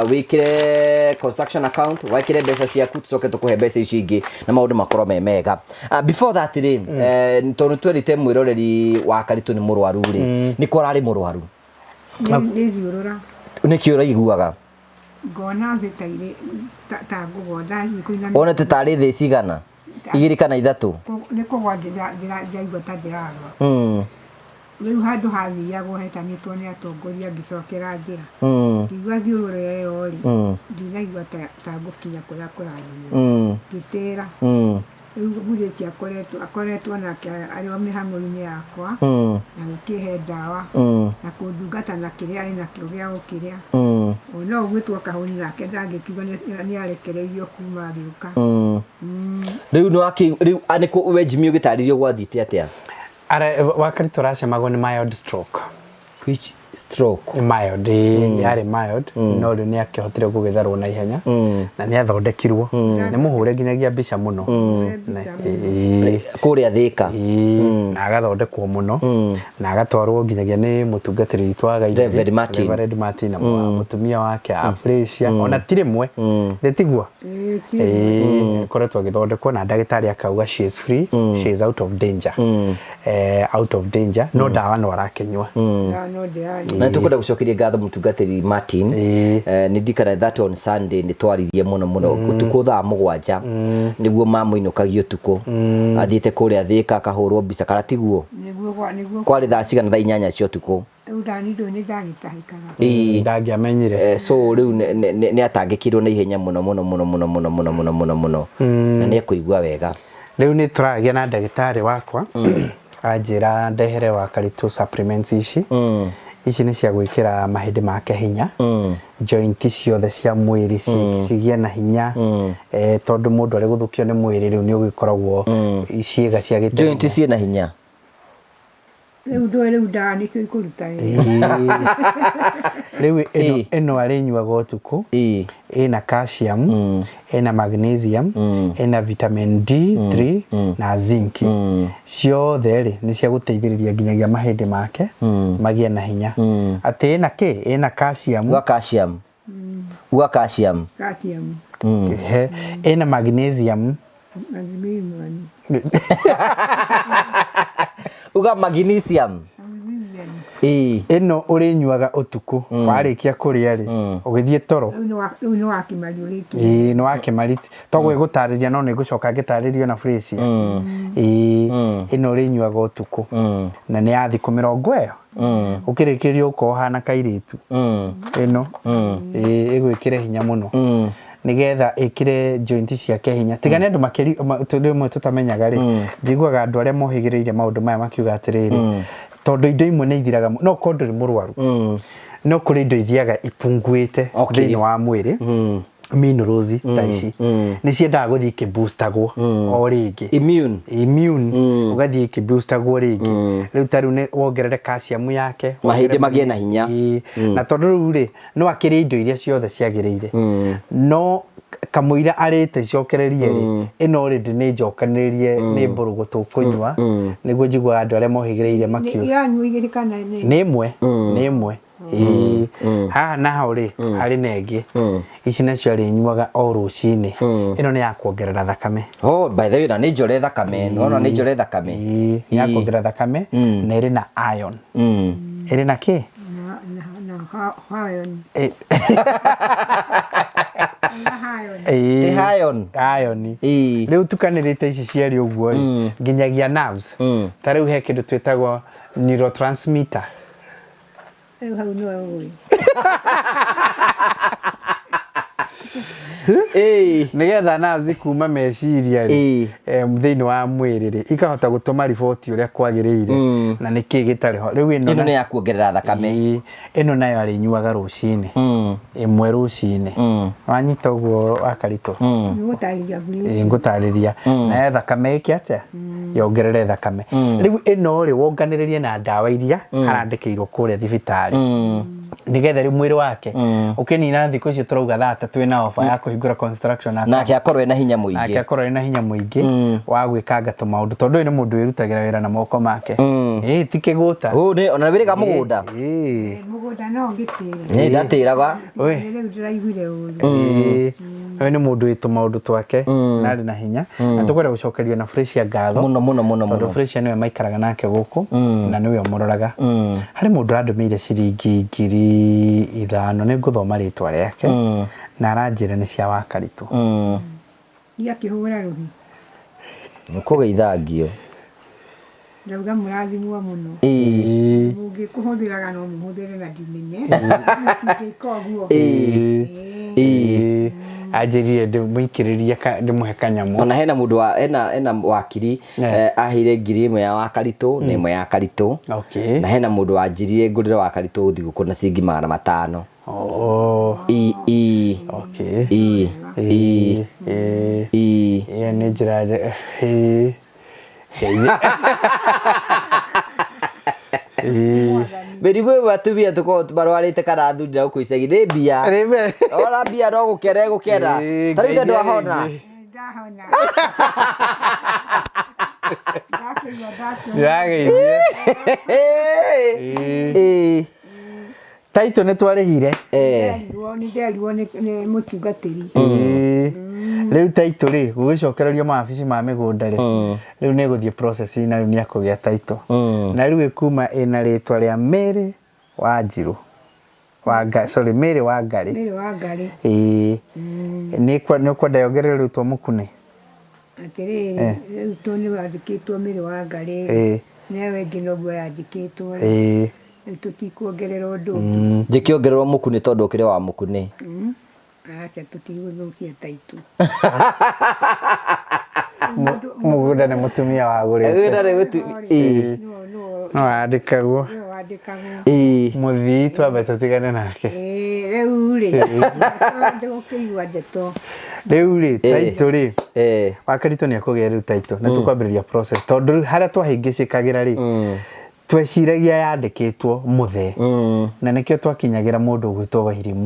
wĩkĩre construction account, wekĩre mbeca ciaku, tũcoke tũkũhe mbeca icio ingĩ na maũndũ makorwo me mega. Before that rĩ, tondũ twerĩte mwĩroreri wa Karitũ nĩ mũrwaru rĩ, nĩ ko ararĩ mũrwaru? Nĩ thiũrũra. Nĩkĩ ũraiguaga? Ngona thĩ ta irĩ ta ngũgwa ndathiĩ kũinamia. Wonete tarĩ thĩ cigana, igĩrĩ kana ithatũ? Nĩ kũgwa ndĩraigua ta ndĩragwa. Rĩu handũ hathiagwo hetanĩtwo nĩ atongoria ngĩcokera njĩra. Ngĩigua thiũrũra ĩyo rĩ, ndinaigua ta ngũkinya kũrĩa kũrathiĩ. Ngĩtĩra. Rĩu mũirĩtu akoretwo nake arĩ o mĩhang'o-inĩ yakwa na gũkĩhe ndawa na kũndungata na kĩrĩa arĩ nakĩo gĩa gũkĩrĩa. O no ũguo twoka hũni nake ndangĩkiuga nĩ arekereirio kuma agĩũka. Rĩu nĩ wakĩ rĩu nĩ kũ we Jimmy ũgĩtarĩrio gwathiĩte atĩa? Wakaritũ aracemagwo nĩ mild stroke. Which stroke? Mild, ĩĩ, yarĩ mild, no rĩu nĩ akĩhotire gũgĩtharwo na ihenya na nĩ athondekirwo, nĩ mũhũre nginyagia mbica mũno. Ĩĩ. Kũrĩa Thĩka. Ĩĩ, na agathondekwo mũno na agatwarwo nginyagia nĩ mũtungatĩri witũ wa Gaithĩ, Reverend Martin. Reverend Martin na mũtumia wake Afrasia, ona ti rĩmwe nĩ tiguo. Ĩĩ, ti. Ĩĩ, akoretwo agĩthondekwo na ndagĩtarĩ akauga she is free, she is out of danger, out of danger, no ndawa no arakĩnyua. Ndawa no ndĩranyua. Na nĩ tũkwenda gũcokeria ngatho mũtungatĩri Martin. Ĩĩ. Nĩ ndikana that on Sunday nĩ twaririe mũno mũno ũtukũ thaa 7 nĩguo mamũinũkagia ũtukũ athiĩte kũrĩa Thĩka akahũrwo mbica, kana tiguo? Nĩguo. Kwarĩ thaa cigana? Thaa 8 cia ũtukũ. Rĩu ndani ndũĩ nĩ ndagĩtahĩkaga. Ĩĩ. Ndangĩamenyire. So rĩu nĩ atangĩkirwo na ihenya mũno mũno mũno mũno mũno mũno mũno mũno mũno na nĩ ekũigua wega. Rĩu nĩ tũragĩa na ndagĩtarĩ wakwa anjĩra ndehere wa Karitũ supplements ici. Ici nĩ cia gwĩkĩra mahĩndĩ make hinya, joint ciothe cia mwĩrĩ cigĩe na hinya, tondũ mũndũ arĩ gũthũkio nĩ mwĩrĩ rĩu nĩ ũgĩkoragwo ciĩga cia gĩte Joint ciĩna hinya. Rĩu ndũĩ rĩu ndawa nĩcio ikũruta wĩra. Rĩu ĩno ĩno arĩnyuaga ũtukũ. Ĩna calcium, ĩna magnesium, ĩna vitamin D3 na zinc. Ciothe rĩ nĩ cia gũteithĩrĩria nginyagia mahĩndĩ make magĩe na hinya. Atĩ ĩna kĩ? Ĩna calcium. Uga calcium, uga calcium. Calcium. Ehe, ĩna magnesium. Magnesium. Uga magnesium. Magnesium. Ĩĩ. Ĩno ũrĩnyuaga ũtukũ warĩkia kũrĩa rĩ, ũgĩthiĩ toro. Rĩu nĩ wakĩmari ũrĩkia. Ĩĩ, nĩ wakĩmariti toguo ĩgũtarĩria, no nĩ ngũcoka ngĩtarĩrio na phrase. Ĩĩ, ĩno ũrĩnyuaga ũtukũ na nĩ ya thikũ mĩrongo ĩyo, ũkĩrĩkĩrĩria ũkorwo ũhana kairĩtu. Ĩno ĩĩ ĩgwĩkĩre hinya mũno nĩgetha ĩkĩre joint ciake hinya. Tiga nĩ andũ makĩri rĩmwe tũtamenyaga rĩ, njiguaga andũ arĩa mohĩgĩrĩire maũndũ maya makiuga atĩrĩrĩ, tondũ indo imwe nĩ ithiraga no korwo ndũrĩ mũrwaru, no kũrĩ indo ithiaga ipunguĩte thĩinĩ wa mwĩrĩ. Minerals ta ici nĩ ciendaga gũthiĩ ikĩboostagwo o rĩngĩ. Immune. Immune ũgathiĩ ikĩboostagwo rĩngĩ. Rĩu ta rĩu nĩ wongerere calcium yake. Mahĩndĩ magĩe na hinya. Ĩĩ. Na tondũ rĩu rĩ, no akĩrĩe indo iria ciothe ciagĩrĩire, no kamũira arĩte icokererie rĩ, ĩno already nĩ njokanĩrĩrie, nĩ mbũrũgũ tũkũnyua, nĩguo njiguaga andũ arĩa mohĩgĩrĩire makiuga. Iranyua igĩrĩ kana nĩ? Nĩ ĩmwe, nĩ ĩmwe. Ĩĩ. Haha naho rĩ, harĩ na ĩngĩ, ici nacio arĩnyuaga o rũcinĩ. Ĩno nĩ ya kuongerera thakame. Oh, by the way, na nĩ njore thakame, nona nĩ njore thakame. Ĩĩ, nĩ ya kuongerera thakame na ĩrĩ na iron. Ĩrĩ na kĩ? Na iron. Na iron. Ĩĩ. Ti iron. Iron. Rĩu tukanĩrĩte ici cierĩ ũguo rĩ, nginyagia nerves. Ta rĩu he kĩndũ twĩtagwo neurotransmitter. Rĩu hau nĩwe ũĩ. Nĩgetha nerves kuma meciria rĩ, thĩinĩ wa mwĩrĩ rĩ, ikahota gũtũma riboti ũrĩa kwagĩrĩire na nĩkĩ gĩtarĩ ho. Rĩu ĩno Ĩno nĩ ya kuongerera thakame. Ĩĩ, ĩno nayo arĩnyuaga rũcinĩ, ĩmwe rũcinĩ. Wanyita ũguo wakaritũ? Nĩgũtarĩria. Ĩĩ, ngũtarĩria nayo thakame ĩke atĩa, yongerere thakame. Rĩu ĩno rĩ, wonganĩrĩrie na ndawa iria arandĩkĩirwo kũrĩa thibitarĩ, nĩgetha rĩu mwĩrĩ wake ũkĩnina thikũ icio tũrauga 30 twĩna ofa ya kũhingũra construction account. Nake akorwo ena hinya Nake mũingĩ. akorwo ena hinya mũingĩ wa gwĩkanga tũmaũndũ, tondũ ũyũ nĩ mũndũ wĩrutagĩra wĩra na moko make. Ĩĩ, ti kĩgũta. Ũũ nĩ ona wĩrĩga mũgũnda. Ĩĩ. Mũgũnda no ngĩtĩre. Nĩ ndatĩraga. Oi. Rĩu ndĩraiguire ũru. Ĩĩ. Ũyũ nĩ mũndũ wĩ tũmaũndũ twake na arĩ na hinya, na tũkwenda gũcokeria na Fresia ngatho Mũno mũno mũno tondũ mũno. Fresia nĩwe maikaraga nake gũkũ na nĩwe ũmũroraga. Harĩ mũndũ ũrandũmĩire ciringi 5,000, nĩ ngũthoma rĩtwa rĩake, na aranjĩra nĩ cia Wakaritũ. Ndiakĩhũra rũhĩ. Kũgeithangio. Ndauga mũrathimwo mũno. Ĩĩ. Mũngĩkũhũthĩraga no mũhũthĩre na ndimenye. Mũtingĩka ũguo. Ĩĩ. Ĩĩ. Anjĩrire ndĩmũikĩrĩrie ndĩmũhe kanyamũ. Ona hena mũndũ wa hena wakiri aheire 1,000 ya Wakaritũ na ĩmwe ya Karitũ. Okay. Na hena mũndũ wanjĩrire ngũrĩre Wakaritũ thigũkũ na ciringi 500. Oh. Ĩ ĩ. Okay. Ĩ ĩ. Ĩĩ. Ĩ. Ĩyo nĩ njĩra njega. Ĩĩ. Ĩĩ. Mĩrimũ ĩmwe atumia tũkoragwo marwarĩte kana athuri na gũkũ icagi nĩ mbia. Nĩ mbia. Ona mbia no gũkena ĩgũkena. Ĩĩ, Ta rĩu Ngai tondũ wahona. nĩarĩithie. Ndahona. Ndakĩigua ndakĩona. Ndĩrageithia. Ĩĩ. Ĩĩ. Taitũ nĩ twarĩhire. Nĩ nderirwo nĩ mũtungatĩri. Ĩĩ. Rĩu taitũ rĩ, gũgĩcokererio mawabici ma mĩgũnda rĩ, rĩu nĩ gũthiĩ process na rĩu nĩ akũgĩa taitũ. Na rĩu ĩkuma ĩna rĩtwa rĩa Mary Wanjirũ. Sorry, Mary Wangarĩ. Mary Wangarĩ. Ĩĩ. Nĩ ũkwenda yongererwo rĩtwa Mũkunĩ? Atĩrĩrĩ, rĩu to nĩ wandĩkĩtwo Mary Wangarĩ. Ĩĩ. Nayo ĩngĩ noguo yandĩkĩtwo. Ĩĩ. Rĩu tũtikuongerera ũndũ ũngĩ. Njĩkĩongererwo Mũkunĩ tondũ ũkĩrĩ wa Mũkunĩ. Aca, tũtigũthũkia taitũ. Mũgũnda nĩ mũtumia wagũrĩte. Mũgũnda nĩ ĩĩ. No wandĩkagwo. Nĩwe wandĩkagwo. Ĩĩ. Mũthii twambe tũtigane nake. Ĩĩ, rĩu rĩ, ndĩgũkĩigua ndeto. Rĩu rĩ, taitũ rĩ, Wakaritũ nĩ akũgĩa rĩu taitũ na tũkwambĩrĩria process, tondũ rĩu harĩa twahĩngĩcĩkagĩra rĩ, tweciragia yandĩkĩtwo mũthee, na nĩkĩo twakinyagĩra mũndũ ũgwĩtwo Wairimu,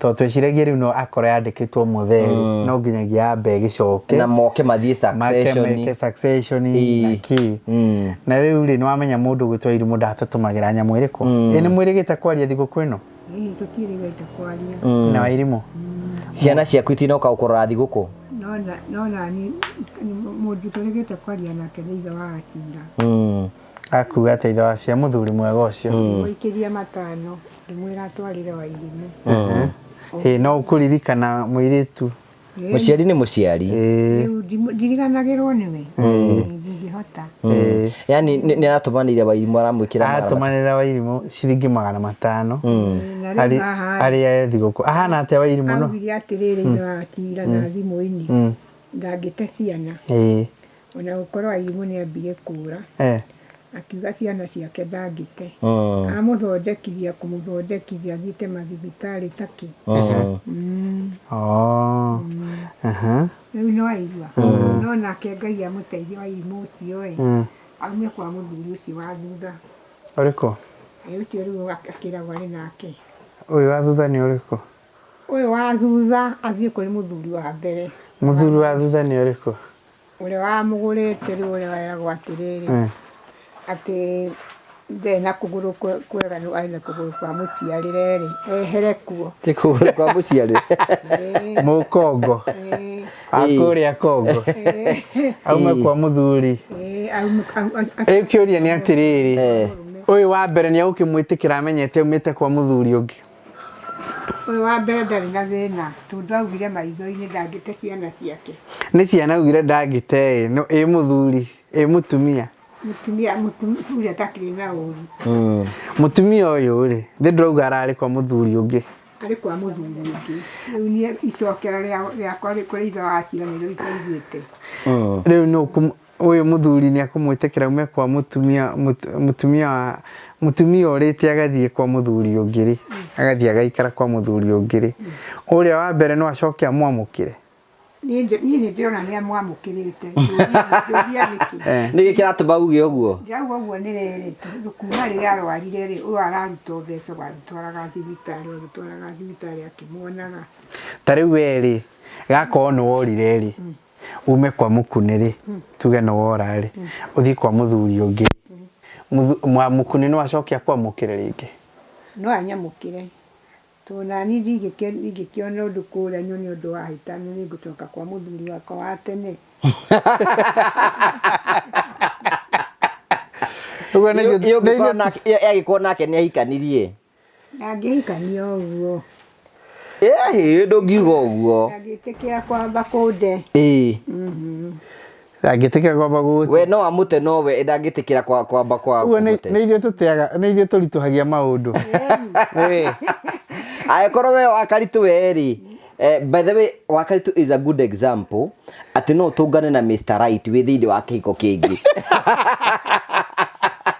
tondũ tweciragia rĩu no akorwo yandĩkĩtwo mũthee rĩ, no nginyagia yambe ĩgĩcoke Na moke mathiĩ make succession. meke succession na kĩ. Na rĩu rĩ, nĩ wamenya mũndũ ũgwĩtwo Wairimu ndatũtũmagĩra nyamũ ĩrĩkũ. Ĩ nĩ mwĩrĩgĩte kwaria thigũkũ ĩno? Ĩĩ, tũtiĩrĩgĩte kwaria. Na Wairimu? Ciana ciaku itinoka gũkũrora thigũkũ? No nani mũndũ tũrĩgĩte kwaria nake nĩ ithe wa Akinda. Akuga atĩ ithe wa cia mũthuri mwega ũcio. Ngĩmũikĩria 500, ngĩmwĩra atwarĩre Wairimu. Ĩ no ũkũririkana mũirĩtu. Mũciari nĩ mũciari. Rĩu ndiriganagĩrwo nĩwe. Ndingĩhota. Yaani nĩ aratũmanĩire Wairimu, aramwĩkĩra 500. Aratũmanĩra Wairimu ciringi 500. Na rĩu haha Arĩ thigũkũ. Ahana atĩa Wairimu no? Augire atĩrĩrĩ, ithe wa Akira na thimũ-inĩ. Ndangĩte ciana. Ona gũkorwo Wairimu nĩ ambire kũra. Akiuga ciana ciake ndangĩte. Amũthondekithia kũmũthondekithia athiĩte mathibitarĩ takĩ. Oh. Aha. Rĩu no aigua. No nake Ngai amũteithie Wairimũ ũcio ĩ, aume kwa mũthuri ũcio wa thutha. Ũrĩkũ? Ĩ ũcio rĩu akĩragwo arĩ nake. Ũyũ wa thutha nĩ ũrĩkũ? Ũyũ wa thutha athiĩ kũrĩ mũthuri wa mbere. Mũthuri wa thutha nĩ ũrĩkũ? Ũrĩa wamũgũrĩte rĩu ũrĩa weragwo atĩrĩrĩ, atĩ ndarĩ na kũgũrũ kwega nĩ arĩ na kũgũrũ kwa mũciarĩre rĩ, ehere kuo. Ti kũgũrũ kwa mũciarĩre. Mũkongo. Wa kũrĩa Kongo. Aume kwa mũthuri. Rĩu kĩũria nĩ atĩrĩrĩ, ũyũ wa mbere nĩ egũkĩmwĩtĩkĩra amenyete aumĩte kwa mũthuri ũngĩ? Ũyũ wa mbere ndarĩ na thĩna tondũ augire maitho-inĩ ndangĩte ciana ciake. Nĩ ciana augire ndangĩte ĩ, no ĩ mũthuri, ĩ mũtumia? Mũtumia, mũthuri atakĩrĩ na ũru. Mũtumia ũyũ rĩ, nĩ ndĩrauga ararĩ kwa mũthuri ũngĩ. Arĩ kwa mũthuri ũngĩ. Rĩu niĩ icokera rĩakwa kũrĩ ithe wa ciana nĩrĩo itaiguĩte. Rĩu nũ Ũyũ mũthuri nĩ akũmwĩtĩkĩra aume kwa mũtumia mũtumia wa mũtumia ũrĩte agathiĩ kwa mũthuri ũngĩ rĩ, agathiĩ agaikara kwa mũthuri ũngĩ rĩ, ũrĩa wa mbere no acoke amwamũkĩre? Niĩ nĩ ndĩrona nĩ amwamũkĩrĩte. Njũria nĩkĩ? Nĩkĩ kĩratũma uge ũguo? Ndĩrauga ũguo nĩ rĩrĩ, tondũ kuma rĩrĩa arwarire rĩ, ũyũ araruta o mbeca agĩtwaraga thibitarĩ, agĩtwaraga thibitarĩ akĩmuonaga. Ta rĩu we rĩ, gakorwo nĩ worire rĩ, ume kwa mũkunĩ rĩ, tuge nĩ wora rĩ, ũthiĩ kwa mũthuri ũngĩ, mũkunĩ no acoke akwamũkĩre rĩngĩ? No anyamũkĩre, tondũ naniĩ ndingĩkĩona ũndũ kũrĩa nyone ũndũ wa hĩtanu nĩ ngũcoka kwa mũthuri wakwa wa tene. Ũguo nĩ Angĩkorwo nake nĩ ahikanirie. Ndangĩhikania ũguo. Ĩhĩ ndũngiuga ũguo. Ndangĩtĩkĩra kwamba kũnde. Ĩĩ. Ndangĩtĩkĩra kwamba gũgũte. We no amũte no we ndangĩtĩkĩra kwamba kwa Ũguo nĩ ithuĩ tũteaga, nĩ ithuĩ tũritũhagia maũndũ. Angĩkorwo we Wakaritũ we rĩ, by the way Wakaritũ is a good example atĩ no ũtũngane na Mr Right wĩ thĩinĩ wa kĩhiko kĩngĩ.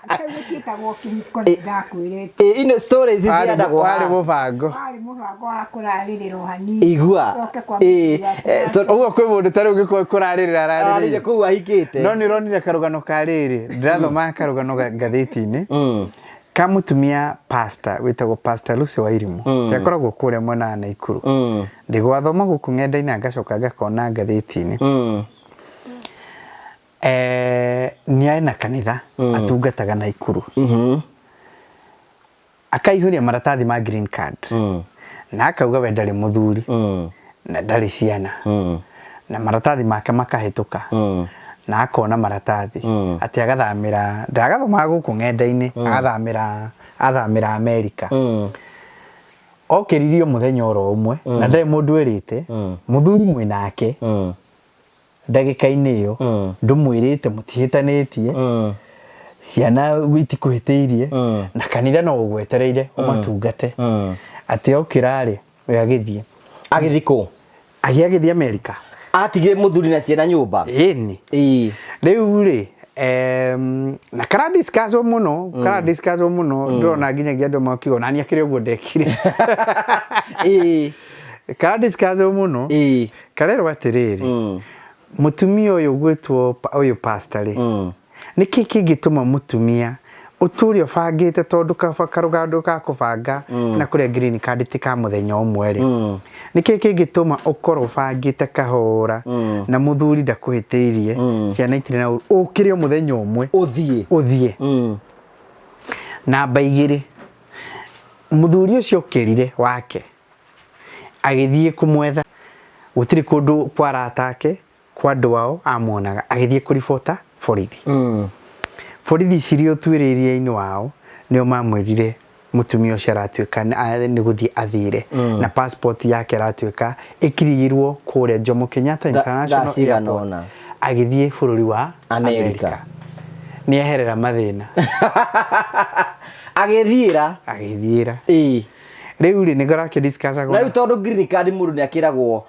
Kĩu gĩtiĩtagwo kĩhiko nĩ ndakwĩrĩte. Ĩ, ino stories Warĩ ciandagwo warĩ haha. mũbango. Warĩ mũbango wa kũrarĩrĩrwo hanini. Igua. Ũcoke kwa Ĩ, mũthuri waku wa Ũguo kwĩ mũndũ ta rĩu ũngĩkorwo kũrarĩrĩra ararĩire ararĩrĩire. kũu ahikĩte. No nĩ ũronire karũgano ka rĩrĩ, ndĩrathomaga karũgano ngathĩti-inĩ ka mũtumia pastor wĩtagwo Pastor Lucy Wairimu mm. akoragwo kũrĩa mwena wa Naikuru ndigwathoma gũkũ ng'enda-inĩ ngacoka ngakona ngathĩti-inĩ nĩ arĩ na kanitha atungataga Naikuru akaihũria maratathi ma green card na akauga we ndarĩ mũthuri na ndarĩ ciana na maratathi make makahĩtũka na akona maratathi atĩ agathamĩra ndagathoma gũkũ ng'enda-inĩ agathamĩra athamĩra Amerika okĩririo mũthenya oro ũmwe na ndarĩ mũndũ ĩrĩte mũthuri mwĩnake ndagĩka-inĩ ĩyo ndũmwĩrĩte mũtihĩtanĩtie ciana itikũhĩtĩirie na kanitha no ũgwetereire ũmatungate atĩ okĩra rĩ we agĩthiĩ Agĩthiĩ kũ? agĩ agĩthiĩ Amerika Atigire mũthuri na ciana nyũmba. Ĩni. Ĩĩ. Rĩu rĩ na kara discusswo mũno kara discusswo mũno ndĩrona nginyagia andũ makiuga nani akĩrĩ ũguo ndekire. Ĩĩ. Kara discusswo mũno. Ĩĩ. Karerwo atĩrĩrĩ mũtumia ũyũ gwĩtwo ũyũ pastor rĩ nĩkĩ kĩngĩtũma mũtumia ũtũre ũbangĩte tondũ karũgando ga kũbanga na kũrĩa green card ti ka mũthenya ũmwe rĩ nĩkĩ kĩngĩtũma ũkorwo ũbangĩte kahora na mũthuri ndakũhĩtĩirie ciana itirĩ na ũru ũkĩre o mũthenya ũmwe Ũthiĩ. Ũthiĩ. Namba igĩrĩ, mũthuri ũcio ũkĩrire wake agĩthiĩ kũmwetha gũtirĩ kũndũ kwa arata ake kwa andũ ao amuonaga agĩthiĩ kũribota borithi. Borithi cirĩ ũtuĩrĩria-inĩ wao nĩo mamwĩrire mũtumia ũcio aratuĩka nĩ gũthiĩ athire na passport yake aratuĩka ĩkirigirwo kũrĩa Jomo Kenyatta International Thaa cigana Airport ũna. Agĩthiĩ bũrũri wa Amerika. Amerika nĩ eherera mathĩna. Agĩthiĩra. Agĩthiĩra. Ĩĩ. Rĩu rĩ, nĩ arakĩdiscuss Na rĩu tondũ green card mũndũ nĩ akĩragwo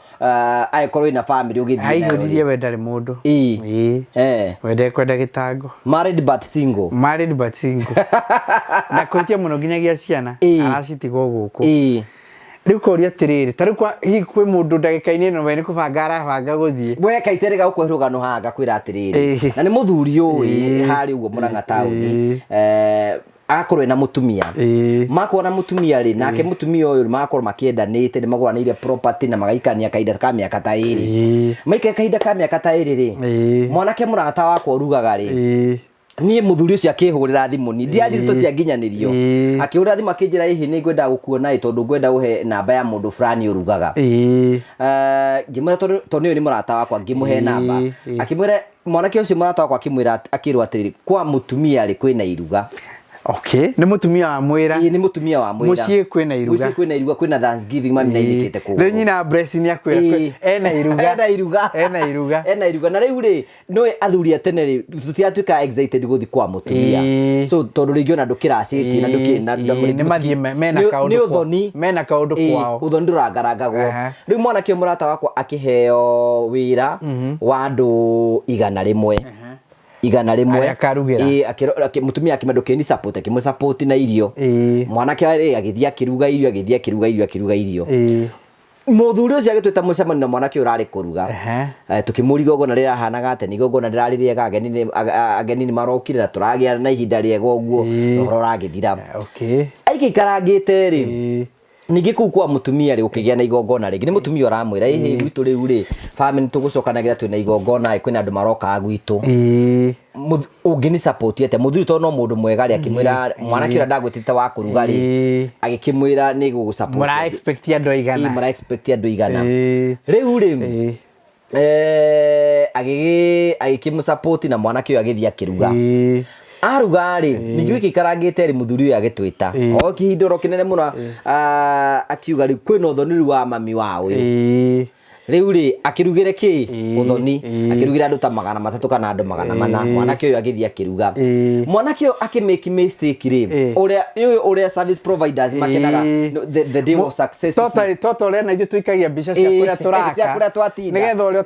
angĩkorwo wĩna family ũgĩthiĩ nayo rĩ. Aihũririe we ndarĩ mũndũ. Ĩĩ. Ĩĩ. We ndekwenda gĩtango. Married but single. Married but single. Na kũhĩtia mũno nginyagia ciana aracitigwo gũkũ. Rĩu koria atĩrĩrĩ, ta rĩu hihi kwĩ mũndũ ndagĩka-inĩ ĩno we nĩ kũbanga arabanga gũthiĩ. We kaiterega gũkũhe rũgano haha ngakwĩra atĩrĩrĩ, na nĩ mũthuri ũĩ harĩa ũguo Mũrang'a taũni, agakorwo ena mũtumia. Makorwo na mũtumia rĩ, nake mũtumia ũyũ magakorwo makĩendanĩte, nĩ magũranĩire property na magaikania kahinda ka mĩaka ta ĩrĩ. Maikara kahinda ka mĩaka ta ĩrĩ rĩ, mwanake mũrata wakwa ũrugaga rĩ, niĩ mũthuri ũcio akĩhũrĩra thimũ, niĩ ndiarĩ ndeto cia nginyanĩrio. Akĩhũrĩra thimũ akĩnjĩra ĩhĩ nĩ ngwenda gũkuona ĩ tondũ ngwenda ũhe namba ya mũndũ fulani ũrugaga. Ngĩmwĩra tondũ ũyũ nĩ mũrata wakwa, ngĩmũhe namba. Akĩmwĩra mwanake ũcio mũrata wakwa akĩmwĩra akĩrwo atĩrĩrĩ, kwa mũtumia rĩ kwĩna iruga. Okay, nĩ mũtumia wa mwĩra. Ĩĩ, nĩ mũtumia wa mwĩra. Mũciĩ kwĩna iruga. Mũciĩ kwĩna iruga, kwĩna Thanksgiving mami na ithikĩte kũgũrũ. Rĩu nyina Blessing nĩ akwĩra ena iruga. Ena iruga. Ena iruga. Ena iruga. Na rĩu rĩ, nĩũĩ athuri a tene rĩ, tũtiratuĩka excited gũthiĩ kwa mũtumia. So tondũ rĩngĩ ona ndũkĩracĩtie na ndũkĩ na Nĩ mathiĩ mena kaũndũ nĩ ũthoni. Mena kaũndũ kwao. Ũthoni ndũrangarangagwo. Rĩu mwanake ũyũ mũrata wakwa akĩheo wĩra wa andũ 100. 100. Arĩa akarugĩra. Ĩĩ, mũtumia akĩmwĩra ndũkĩni support, akĩmũ support na irio. Mwanake rĩ, agĩthiĩ akĩruga irio, agĩthiĩ akĩruga irio, akĩruga irio. Mũthuri ũcio agĩtwĩta mũcemanio na mwanake ũyũ ũrarĩ kũruga. Tũkĩmũria igongona rĩrahanaga atĩa, nĩ igongona rĩrarĩ rĩega, ageni nĩ marokire na tũragĩa na ihinda rĩega ũguo, ũhoro ũragĩthira. Aikaikarangĩte rĩ, ningĩ kũu kwa mũtumia rĩ, gũkĩgĩa na igongona rĩngĩ. Nĩ mũtumia ũramwĩra, ĩhĩ gwitũ rĩu rĩ, family tũgũcokanagĩra twĩna igongona ĩ, kwĩna andũ marokaga gwitũ. Ũngĩni support atĩa? Mũthuri tondũ no mũndũ mwega rĩ, akĩmwĩra mwanake ũrĩa ndagwĩtĩte wa kũruga rĩ, agĩkĩmwĩra nĩ gũgũ support. Mũra expect andũ aigana. Ĩĩ, mũra expect andũ aigana. Rĩu rĩ, agĩkĩmũ support na mwanake ũyũ agĩthiĩ akĩruga. Aruga rĩ, ningĩ gĩgĩikarangĩte rĩ, mũthuri ũyũ agĩtwĩta. O kĩhinda oro kĩnene mũno, akiuga rĩu kwĩna ũthoni rĩu wa mami wa ũyũ. Rĩu rĩ, akĩrugĩre kĩ? Ũthoni. Akĩrugĩra andũ ta 300 kana andũ 400. Mwanake ũyũ agĩthiĩ akĩruga. Mwanake ũyũ akĩ make mistake rĩ, ũrĩa, ũyũ ũrĩa service providers makenaga, the day was successful. Tota ũrĩa na ithuĩ tũikagia mbica cia kũrĩa tũraka. Cia kũrĩa twatinda. Nĩgetha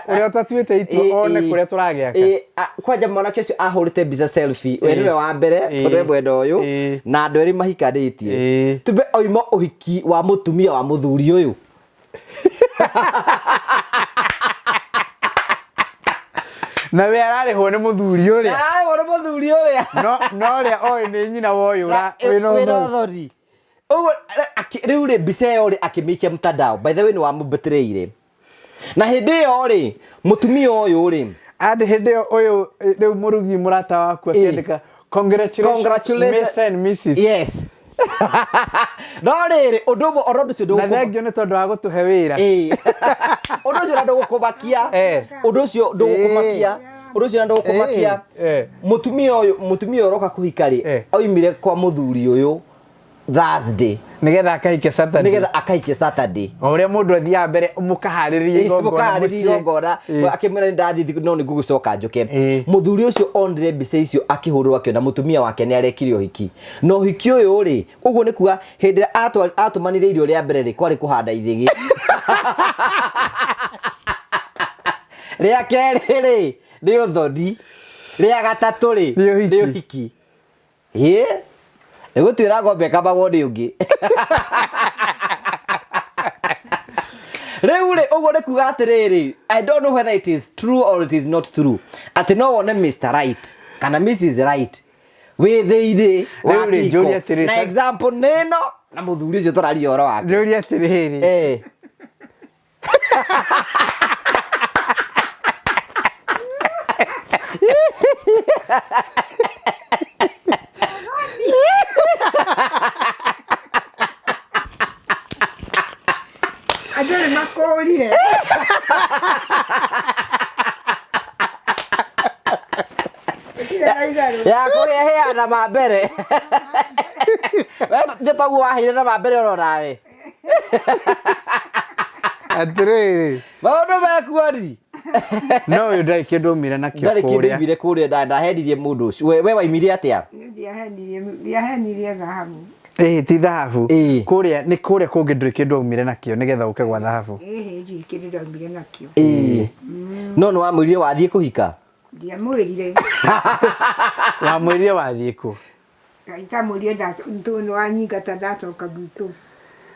ũrĩa ũtatuĩte itua one kũrĩa tũragĩaka. Kwanja mwanake ũcio ahũrĩte mbica selfie, we nĩwe wa mbere, tondũ e mwena ũyũ, na andũ erĩ mahikanĩtie. Tumbe oima ũhiki wa mũtumia wa mũthuri ũyũ. Na we ararĩhwo nĩ mũthuri ũrĩa. Ararĩhwo nĩ mũthuri ũrĩa. No ũrĩa oĩ nĩ nyina wa ũyũ wĩna Wĩna ũthoni. Ũguo, rĩu rĩ, mbica ĩyo rĩ, akĩmĩikia mtandao. By the way, nĩ wamũmbĩtĩrĩire. Na hĩndĩ ĩyo rĩ, mũtumia ũyũ rĩ. And hĩndĩ ĩyo ũyũ, rĩu mũrugi mũrata waku akĩandĩka, Congratulations, Congratulations. Mr and Mrs. Yes. No rĩrĩ, ũndũ ũmwe, ona ũndũ ũcio Na thengio nĩ tondũ wa gũtũhe wĩra. Ũndũ ũcio na ndũgũkũmakia. Ũndũ ũcio ndũgũkũmakia. Ũndũ ũcio na ndũgũkũmakia. Mũtumia ũyũ, mũtumia ũyũ ũroka kũhika rĩ, oimire kwa mũthuri ũyũ Thursday. Nĩgetha akahike Saturday. Nĩgetha akahike Saturday. O ũrĩa mũndũ athiaga mbere mũkaharĩrĩria igongona Mũkaharĩrĩria mũciĩ. igongona. Akĩmwĩra nĩ ndathiĩ thikũ, no nĩ ngũgĩcoka njoke. Mũthuri ũcio onire mbica icio akĩhũrwo akĩona mũtumia wake nĩ arekire ũhiki. Na ũhiki ũyũ rĩ, ũguo nĩ kuga hĩndĩ ĩrĩa atũmanire irio rĩa mbere rĩ, kwarĩ kũhanda ithĩgĩ. Rĩa kerĩ rĩ, nĩ ũthoni. Rĩa gatatũ rĩ, Nĩ ũhiki. nĩ ũhiki. Ĩĩ, nĩ gũtuĩra ng'ombe ĩkamagwo nĩ ũngĩ. Rĩu rĩ, ũguo nĩ kuga atĩrĩrĩ, I don't know whether it is true or it is not true. Atĩ no wone Mr. Right kana Mrs. Right wĩ thĩinĩ wa Rĩu rĩ, kĩhiko. njũrie atĩrĩ, Na ta- example nĩ ĩno na mũthuri ũcio tũraria ũhoro wake. Njũrie atĩrĩrĩ. Andũ nĩ makũrire. Ya kũhĩa na ma mbere. We nĩ toguo waheire na ma mbere oro nawe. Atĩrĩrĩ. Maũndũ mekuo ni. No ũyũ ndarĩ kĩndũ aumire nakĩo Ndarĩ kĩndũ kũrĩa. aumire kũrĩa, ndahenirie mũndũ ũcio. We waimire atĩa? Ndiahenirie thahabu. Ĩĩ ti thahabu. Ĩĩ. Kũrĩa nĩ kũrĩa kũngĩ ndũrĩ kĩndũ waumire nakĩo nĩgetha ũke gwa thahabu. Ĩhĩ, ndirĩ kĩndũ ndaumire nakĩo. Ĩĩ. No nĩ wamwĩrire wathiĩ kũhika? Ndiamwĩrire. Wamwĩrire wathiĩ kũ? Ndamwĩrire nĩ wanyingata ndacoka gwitũ.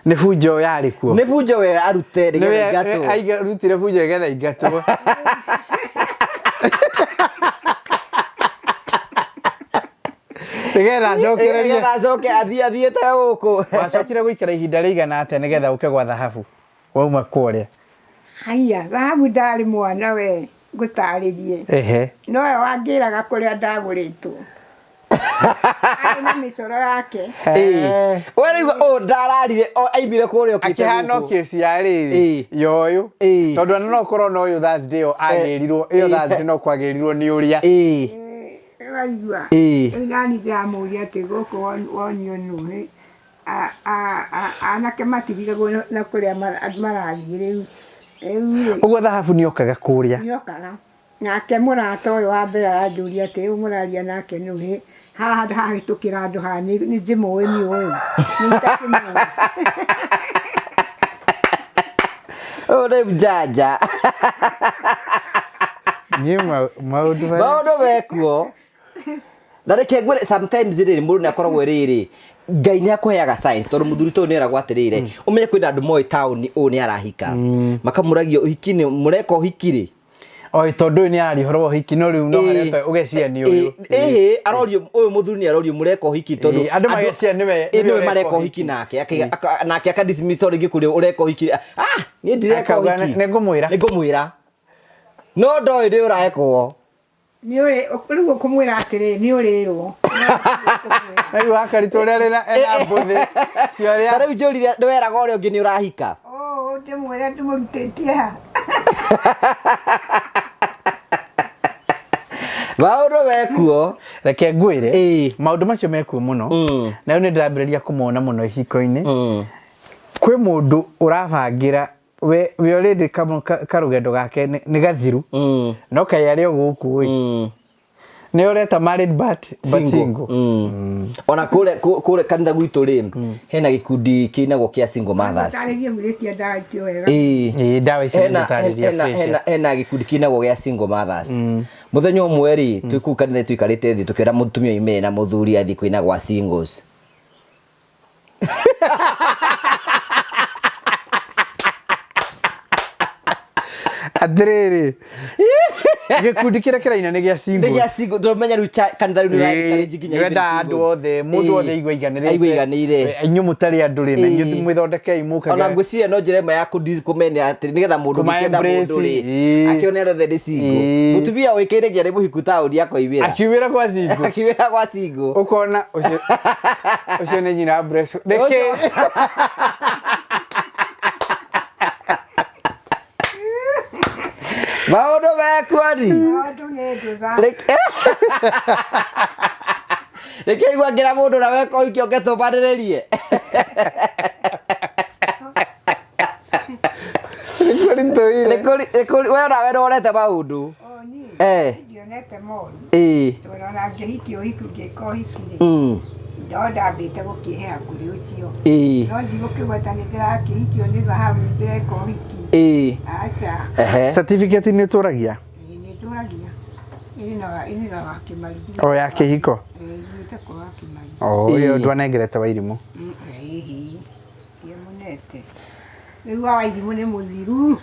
Nĩ bunjo yarĩ kuo. Nĩ bunjo we arute nĩgetha ingatwo. Arutire bunjo nĩgetha ingatwo. Nĩgetha acokererie. Nĩgetha acoke athiĩ athiĩte gũkũ. Wacokire gũikara ihinda rĩigana atĩa nĩgetha ũke gwa thahabu? Wauma kũrĩa. Haiya, thahabu ndarĩ mwana we ngũtarĩrie. Ehe. Nowe wangĩraga kũrĩa ndagũrĩtwo. Arĩ na mĩcoro yake. Ĩĩ. We rĩu ũyũ ndararire aimire kũrĩa okĩte Akĩhana gũkũ. kĩci ya rĩrĩ Ĩĩ. ya ũyũ Ĩĩ. tondũ ona no ũkorwo na ũyũ Thursday ĩyo agĩrirwo ĩyo Thursday no kwagĩrirwo nĩ ũrĩa Ĩĩ. Waigua. Ĩĩ. Rĩu nani ndĩramũria atĩ gũkũ wonio nũ anake matirigagwo na kũrĩa marathiĩ rĩu. Rĩu rĩ Ũguo thahabu nĩokaga kũrĩa. Nĩokaga. Nake mũrata ũyũ wa mbere aranjũria atĩ rĩu mũraria nake nũ hĩ haha hahĩtũkĩra andũ haha nĩ ndĩmũĩ niĩ ũyũ. Nĩ itakĩmũĩ. Ũyũ nĩ mjanja. Niĩ maũndũ marĩa Maũndũ mekuo. Na reke ngwĩre sometimes rĩrĩ mũndũ nĩ akoragwo rĩrĩ Ngai nĩ akũheaga signs tondũ mũthuri tũyũ nĩ eragwo atĩrĩrĩ ũmenye kwĩna andũ moĩ taũni ũyũ nĩ arahika makamũragio ũhiki nĩ mũreka ũhiki rĩ Oi tondũ ũyũ nĩ araria ũhoro wa ũhiki no rĩu no harĩa ũtoĩ ũgeciria nĩ ũyũ. Ĩhĩ arorio ũyũ mũthuri nĩ arorio mũreka ũhiki tondũ Ĩĩ, andũ mageciria nĩwe- nĩwe nĩwe mareka ũreka ũhiki nake nake aka dismiss tondũ rĩngĩ kũrĩ ũreka ũhiki ah niĩ ndireka Akauga, ũhiki "Nĩ ngũmwĩra." nĩ ngũmwĩra no ndoĩ nĩ ũrekwo. Nĩ ũrĩ rĩu ũkũmwĩra atĩrĩ nĩ ũrĩrwo. Rĩu wakaritũ ũrĩa arĩ na ena mbũthĩ cia ũrĩa Ta rĩu njũrire nĩ weraga ũrĩa ũngĩ nĩ ũrahika. Oh, ndĩmwĩre ndĩmũrutĩtie ha. Maũndũ mekuo. Reke ngwĩre Ĩĩ. maũndũ macio mekuo mũno na rĩu nĩ ndĩrambĩrĩria kũmona mũno ihiko-inĩ. Kwĩ mũndũ ũrabangĩra we we already karũgendo gake nĩ gathiru no kaĩ arĩ o gũkũ ĩ nĩ ũreta married but single. Ona kũrĩa kũrĩa kanitha gwitũ rĩ hena gĩkundi kĩinagwo kĩa single mothers. Tarĩrie mũirĩtu ndawa icio wega. Ĩĩ. Ĩĩ ndawa icio nĩ Hena ngũtarĩria hena fresh. hena hena gĩkundi kĩinagwo gĩa single mothers. Mũthenya ũmwe rĩ twĩ kũu kanitha tũikarĩte thĩ tũkĩona mũtumia oimĩre na mũthuri athiĩ kũina gwa singles. Atĩrĩrĩ gĩkundi kĩrĩa kĩraina nĩ gĩa Nĩ singles. gĩa single tũmenya rĩu kanitha rĩu nĩ ũra-encourage nginya even Nĩwendaga andũ singles. othe mũndũ Ĩĩ. othe aigua aiganĩrĩte. Aigue aiganĩire. Inyuĩ mũtarĩ andũ rĩ na inyuĩ Ĩĩ. mwĩthondekei mũkage Ona ngwĩciria no njĩra ĩmwe ya kũmenia atĩ nĩgetha mũndũ Kũma ũngĩkĩenda mũndũ embrace, rĩ ĩĩ. akĩone andũ othe nĩ single. Ĩĩ. Mũtumia ũĩkaine nginya nĩ mũhiku taũni akoimĩra. Akiumĩra kwa single. Akiumĩra gwa single. Ũkona ũcio ũcio nĩ nyina wa Breso. Nĩkĩ? Maũndũ mekuo ni. Maũndũ nĩ ndũtha. Reke igua ngĩra mũndũ na weka ũhiki oke tũmbanĩrĩrie. Nĩkuo ritũire. We onawe nĩwonete maũndũ. O niĩ Eh. ndionete moru. Ĩĩ. Tondũ ona ngĩhikia ũhiki ngĩka ũhiki rĩ no ndambĩte gũkĩhera kũrĩ ũcio. Ĩĩ. No ndigũkĩgweta nĩ ndĩrakĩhikio nĩ thahabu nĩ ndĩreka ũhiki. Ĩĩ. Aca. Ehe. Certificate nĩ ũtũragia? Ĩĩ nĩ ndũragia. Ĩrĩ na ĩrĩ na wa Kĩmari. O ya kĩhiko? Ĩĩ ithuĩte kwa wa Kĩmari. O ĩyo ndwanengerete Wairimũ. Ĩhĩ. Ndiamũnete. Rĩu wa Wairimũ nĩ mũthiru.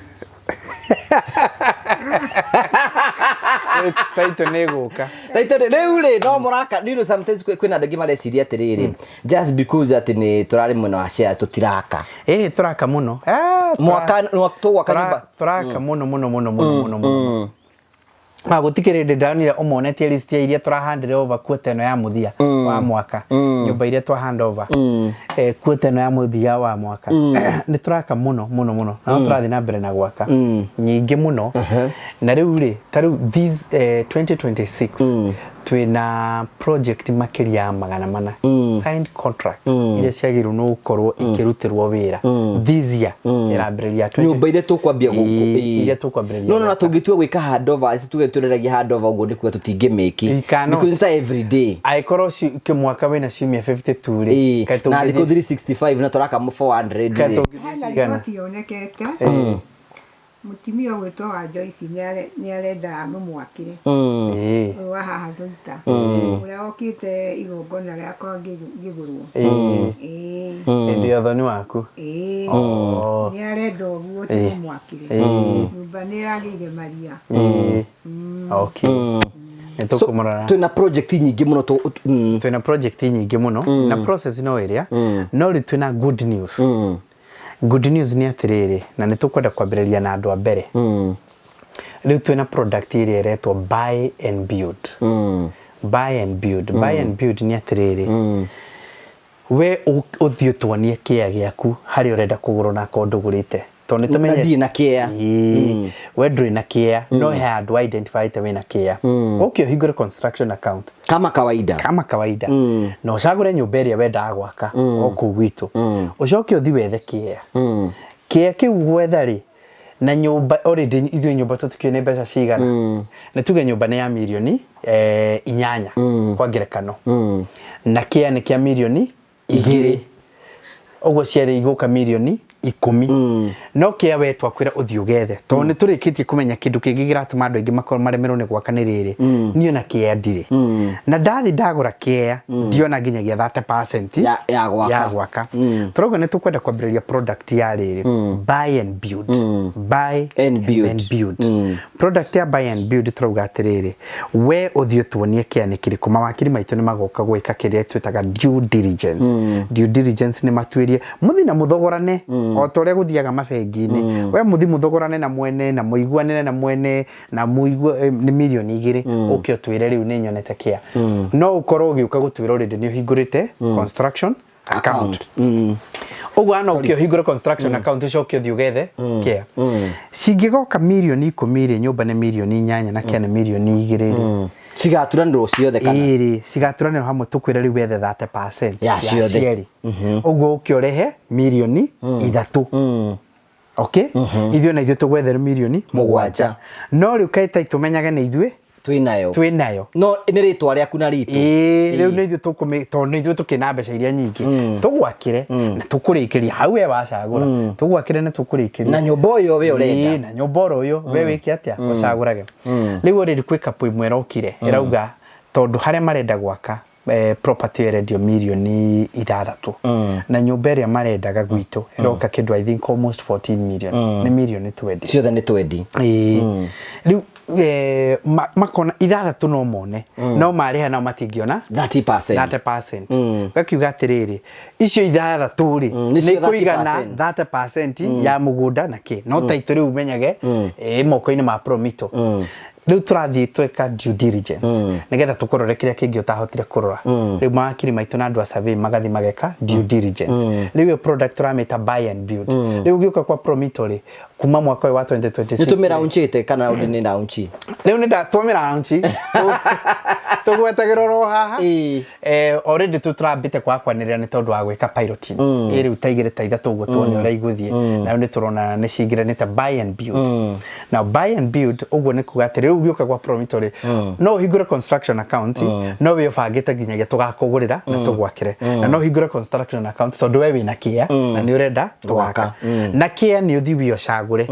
Taito nĩ ĩgũka. Taito rĩu rĩ no mũraka you know sometimes kwĩna andũ aingĩ mareciria atĩrĩrĩ just because atĩ nĩ tũrarĩ mwena wa shares tũtiraka. Ĩĩ tũraka mũno. Mwaka tũgwaka nyũmba. Tũraka mũno mũno mũno mũno mũno mũno. Ma gũtikĩrĩ hĩndĩ ndonire ũmonetie list ya iria tũrahandire over quarter ĩno ya mũthia wa mwaka. Nyũmba iria twa hand over. Quarter ĩno ya mũthia wa mwaka. Nĩ tũraka mũno mũno mũno. Na no tũrathiĩ na mbere na gwaka. Nyingĩ mũno. Na rĩu rĩ, ta rĩu this 2026 Twĩna project makĩria ya 400 signed contract iria ciagĩrĩirwo nĩ gũkorwo ikĩrutĩrwo wĩra this year ĩrambĩrĩria 20 Nyũmba iria tũkwambia gũkũ. Iria tũkwambĩrĩria No na gwaka. Tũngĩtua gwĩka handover, tuge tũreragia handover ũguo, nĩ kuga tũtingĩmĩki. We cannot. Because it's every day. Angĩkorwo mwaka wĩna ciumia 52 rĩ, kaĩ Na thikũ tũngĩthiĩ- 365 na tũraka 400 kaĩ rĩ. tũngĩthiĩ Hena cigana? riboti yonekete, mũtumia ũgwĩtwo wa Joyce nĩ arenda mũmwakĩre. Ũyũ wa haha Thũita, ũrĩa wokĩte igongona rĩakwa ngĩgũrwo. Ĩĩ. Hĩndĩ ya ũthoni waku. Ĩĩ. Oh. Nĩ arenda ũguo tũmwakĩre. Nyũmba nĩ ĩragĩire maria. Okay, nĩ tũkũmũrora. Twĩna project nyingĩ mũno Twĩna project nyingĩ mũno na process no ĩrĩa, no rĩu twĩna good news. Good news nĩ atĩrĩrĩ, na nĩ tũkwenda kwambĩrĩria na andũ a mbere. Rĩu twĩna product ĩrĩa ĩretwo buy and build. Buy and build, buy and build nĩ atĩrĩrĩ, we ũthiĩ ũtuonie kĩea gĩaku harĩa ũrenda kũgũrwo na akorwo ndũgũrĩte, tondũ nĩ Na tũmenye ndirĩ na kĩea. Ĩĩ, we ndũrĩ na kĩea, no he handũ identify wĩna kĩea, ũke ũhingũre construction account Kama kawaida. Kama kawaida, na ũcagũre nyũmba ĩrĩa wendaga gwaka o kũu gwitũ, ũcoke ũthi wethe kĩea. Kĩea kĩu gwetha rĩ, na nyũmba already ithuĩ nyũmba tũtikĩũĩ nĩ mbeca cigana. Nĩ tuge nyũmba nĩ ya mirioni 8 kwa ngerekano, na kĩea nĩ kĩa mirioni 2, ũguo cierĩ igũka mirioni 10. No kĩa we twakwĩra ũthiĩ ũgethe, tondũ nĩ tũrĩkĩtie kũmenya kĩndũ kĩngĩ kĩratũma andũ aingĩ makorwo maremerwo nĩ gwaka nĩ rĩrĩ: niĩ ona kĩea ndirĩ, na ndathi ndagũra kĩea ndiona nginyagia 30% Ya gwaka. Ya gwaka. Tũrauga nĩ tũkwenda kwambĩrĩria product ya rĩrĩ, buy and build, buy And build. And build. Product ya buy and build, tũrauga atĩrĩrĩ, we ũthiĩ ũtuonie kĩa nĩ kĩrĩkũ. Mawakiri maitũ nĩ magoka gwĩka kĩrĩa twĩtaga due diligence. Due diligence nĩ matuĩrie, mũthi na mũthogorane o ta ũrĩa gũthiaga mabengi-inĩ. We mũthi mũthogorane na mwene na mũiguanĩre na mwene na mũigue nĩ mirioni 2, ũke ũtwĩre rĩu nĩ nyonete kĩa. No ũkorwo ũgĩũka gũtwĩra already nĩ ũhingũrĩte construction account. Ũguo ana ũke ũhingũre construction account, ũcoke ũthiĩ ũgethe kĩa. Cingĩgoka mirioni 10 rĩ, nyũmba nĩ mirioni 8 na kĩa nĩ mirioni 2 rĩ, Cigaturanĩrwo ciothe kana? Ĩrĩ, cigaturanĩrwo hamwe. Tũkwĩre rĩu wethe 30% Ya ciothe. Cierĩ. Ũguo ũke ũrehe mirioni 3. Okay, ithuĩ na ithuĩ tũgwethere mirioni 7. 7. No rĩu kaĩ tai tũmenyage nĩ ithuĩ Twĩnayo. Twĩnayo. No nĩ rĩtwa rĩaku na ritũ. Ĩĩ, rĩu nĩ ithuĩ tũkũmĩ, tondũ nĩ ithuĩ tũkĩna mbeca iria nyingĩ, tũgwakĩre na tũkũrĩkĩria hau we wacagũra, tũgwakĩre na tũkũrĩkĩria Na nyũmba ũyũ we Ĩĩ, ũrenda. Na nyũmba oro ũyũ we wĩke atĩa, ũcagũrage. Rĩu already kwĩ couple ĩmwe ĩrokire ĩrauga tondũ harĩa marenda gwaka property ĩrendio mirioni 6, na nyũmba ĩrĩa marendaga gwitũ ĩroka kĩndũ I think almost 14 million, nĩ mirioni 20. Ciothe nĩ twendi. Ĩĩ. Rĩu makona 6 no mone, no marĩha nao matingĩona 30%. 30%. Gakiuga atĩrĩrĩ, icio 6 rĩ, nĩcio nĩ kũigana 30%. 30% ya mũgũnda na kĩ, no taitũ rĩu menyage ĩ moko-inĩ ma Promito. Rĩu tũrathiĩ tweka due diligence nĩgetha tũkũrore kĩrĩa kĩngĩ ũtahotire kũrora. Rĩu mawakiri maitũ na andũ a survey magathi mageka due diligence. Rĩu ĩyo product tũramĩta buy and build. Rĩu ũgĩũka kwa Promito rĩ, kuma mwaka ũyũ wa 2026 Nĩ tũmĩraunchĩte kana ũndĩ nĩ raunchi? Rĩu nĩ ndatwamĩraunchi, tũgwetagĩrwo ro haha. Already tũrambĩte kwaga kwanĩrĩra nĩ tondũ wa gwĩka piloting ĩ rĩu ta 2 ta 3 ũguo, tuone ũrĩa igũthiĩ. Na rĩu nĩ tũrona nĩ cingĩranĩte buy and build. Now buy and build, ũguo nĩ kuga atĩ rĩu ũgĩũka gwa Promito rĩ, no ũhingũre construction account, no wĩ ũbangĩte nginyagia tũgakũgũrĩra na tũgwakĩre, na no ũhingũre construction account tondũ we wĩna kĩa na nĩ ũrenda tũgaka, na kĩa nĩ ũthiĩ wĩ ũcagũre,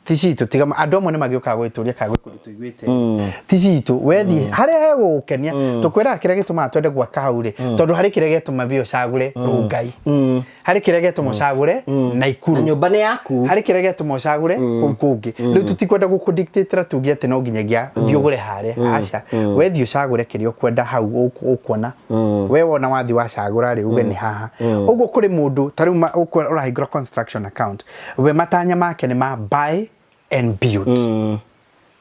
ti citũ. Tiga andũ amwe nĩ magĩũkaga gwĩtũria kana gwĩ kũndũ tũiguĩte, ti citũ. Wethiĩ harĩa hegũgũkenia, tũkwĩraga kĩrĩa gĩtũmaga twende gwaka hau rĩ, tondũ harĩ kĩrĩa gĩatũma wĩ ũcagũre Rongai, harĩ kĩrĩa gĩatũma ũcagũre Naikuru. Na nyũmba nĩ yaku. Harĩ kĩrĩa gĩatũma ũcagũre kũu kũngĩ. Rĩu tũtikwenda gũkũdictatĩra tuge atĩ no nginyagia ũthiĩ ũgũre harĩa. Aca, wethiĩ ũcagũre kĩrĩa ũkwenda hau ũkuona. We wona wathiĩ wacagũra rĩ, uge nĩ haha ũguo. Kũrĩ mũndũ ta rĩu ũrahingũra construction account, we matanya make nĩ ma buy and build.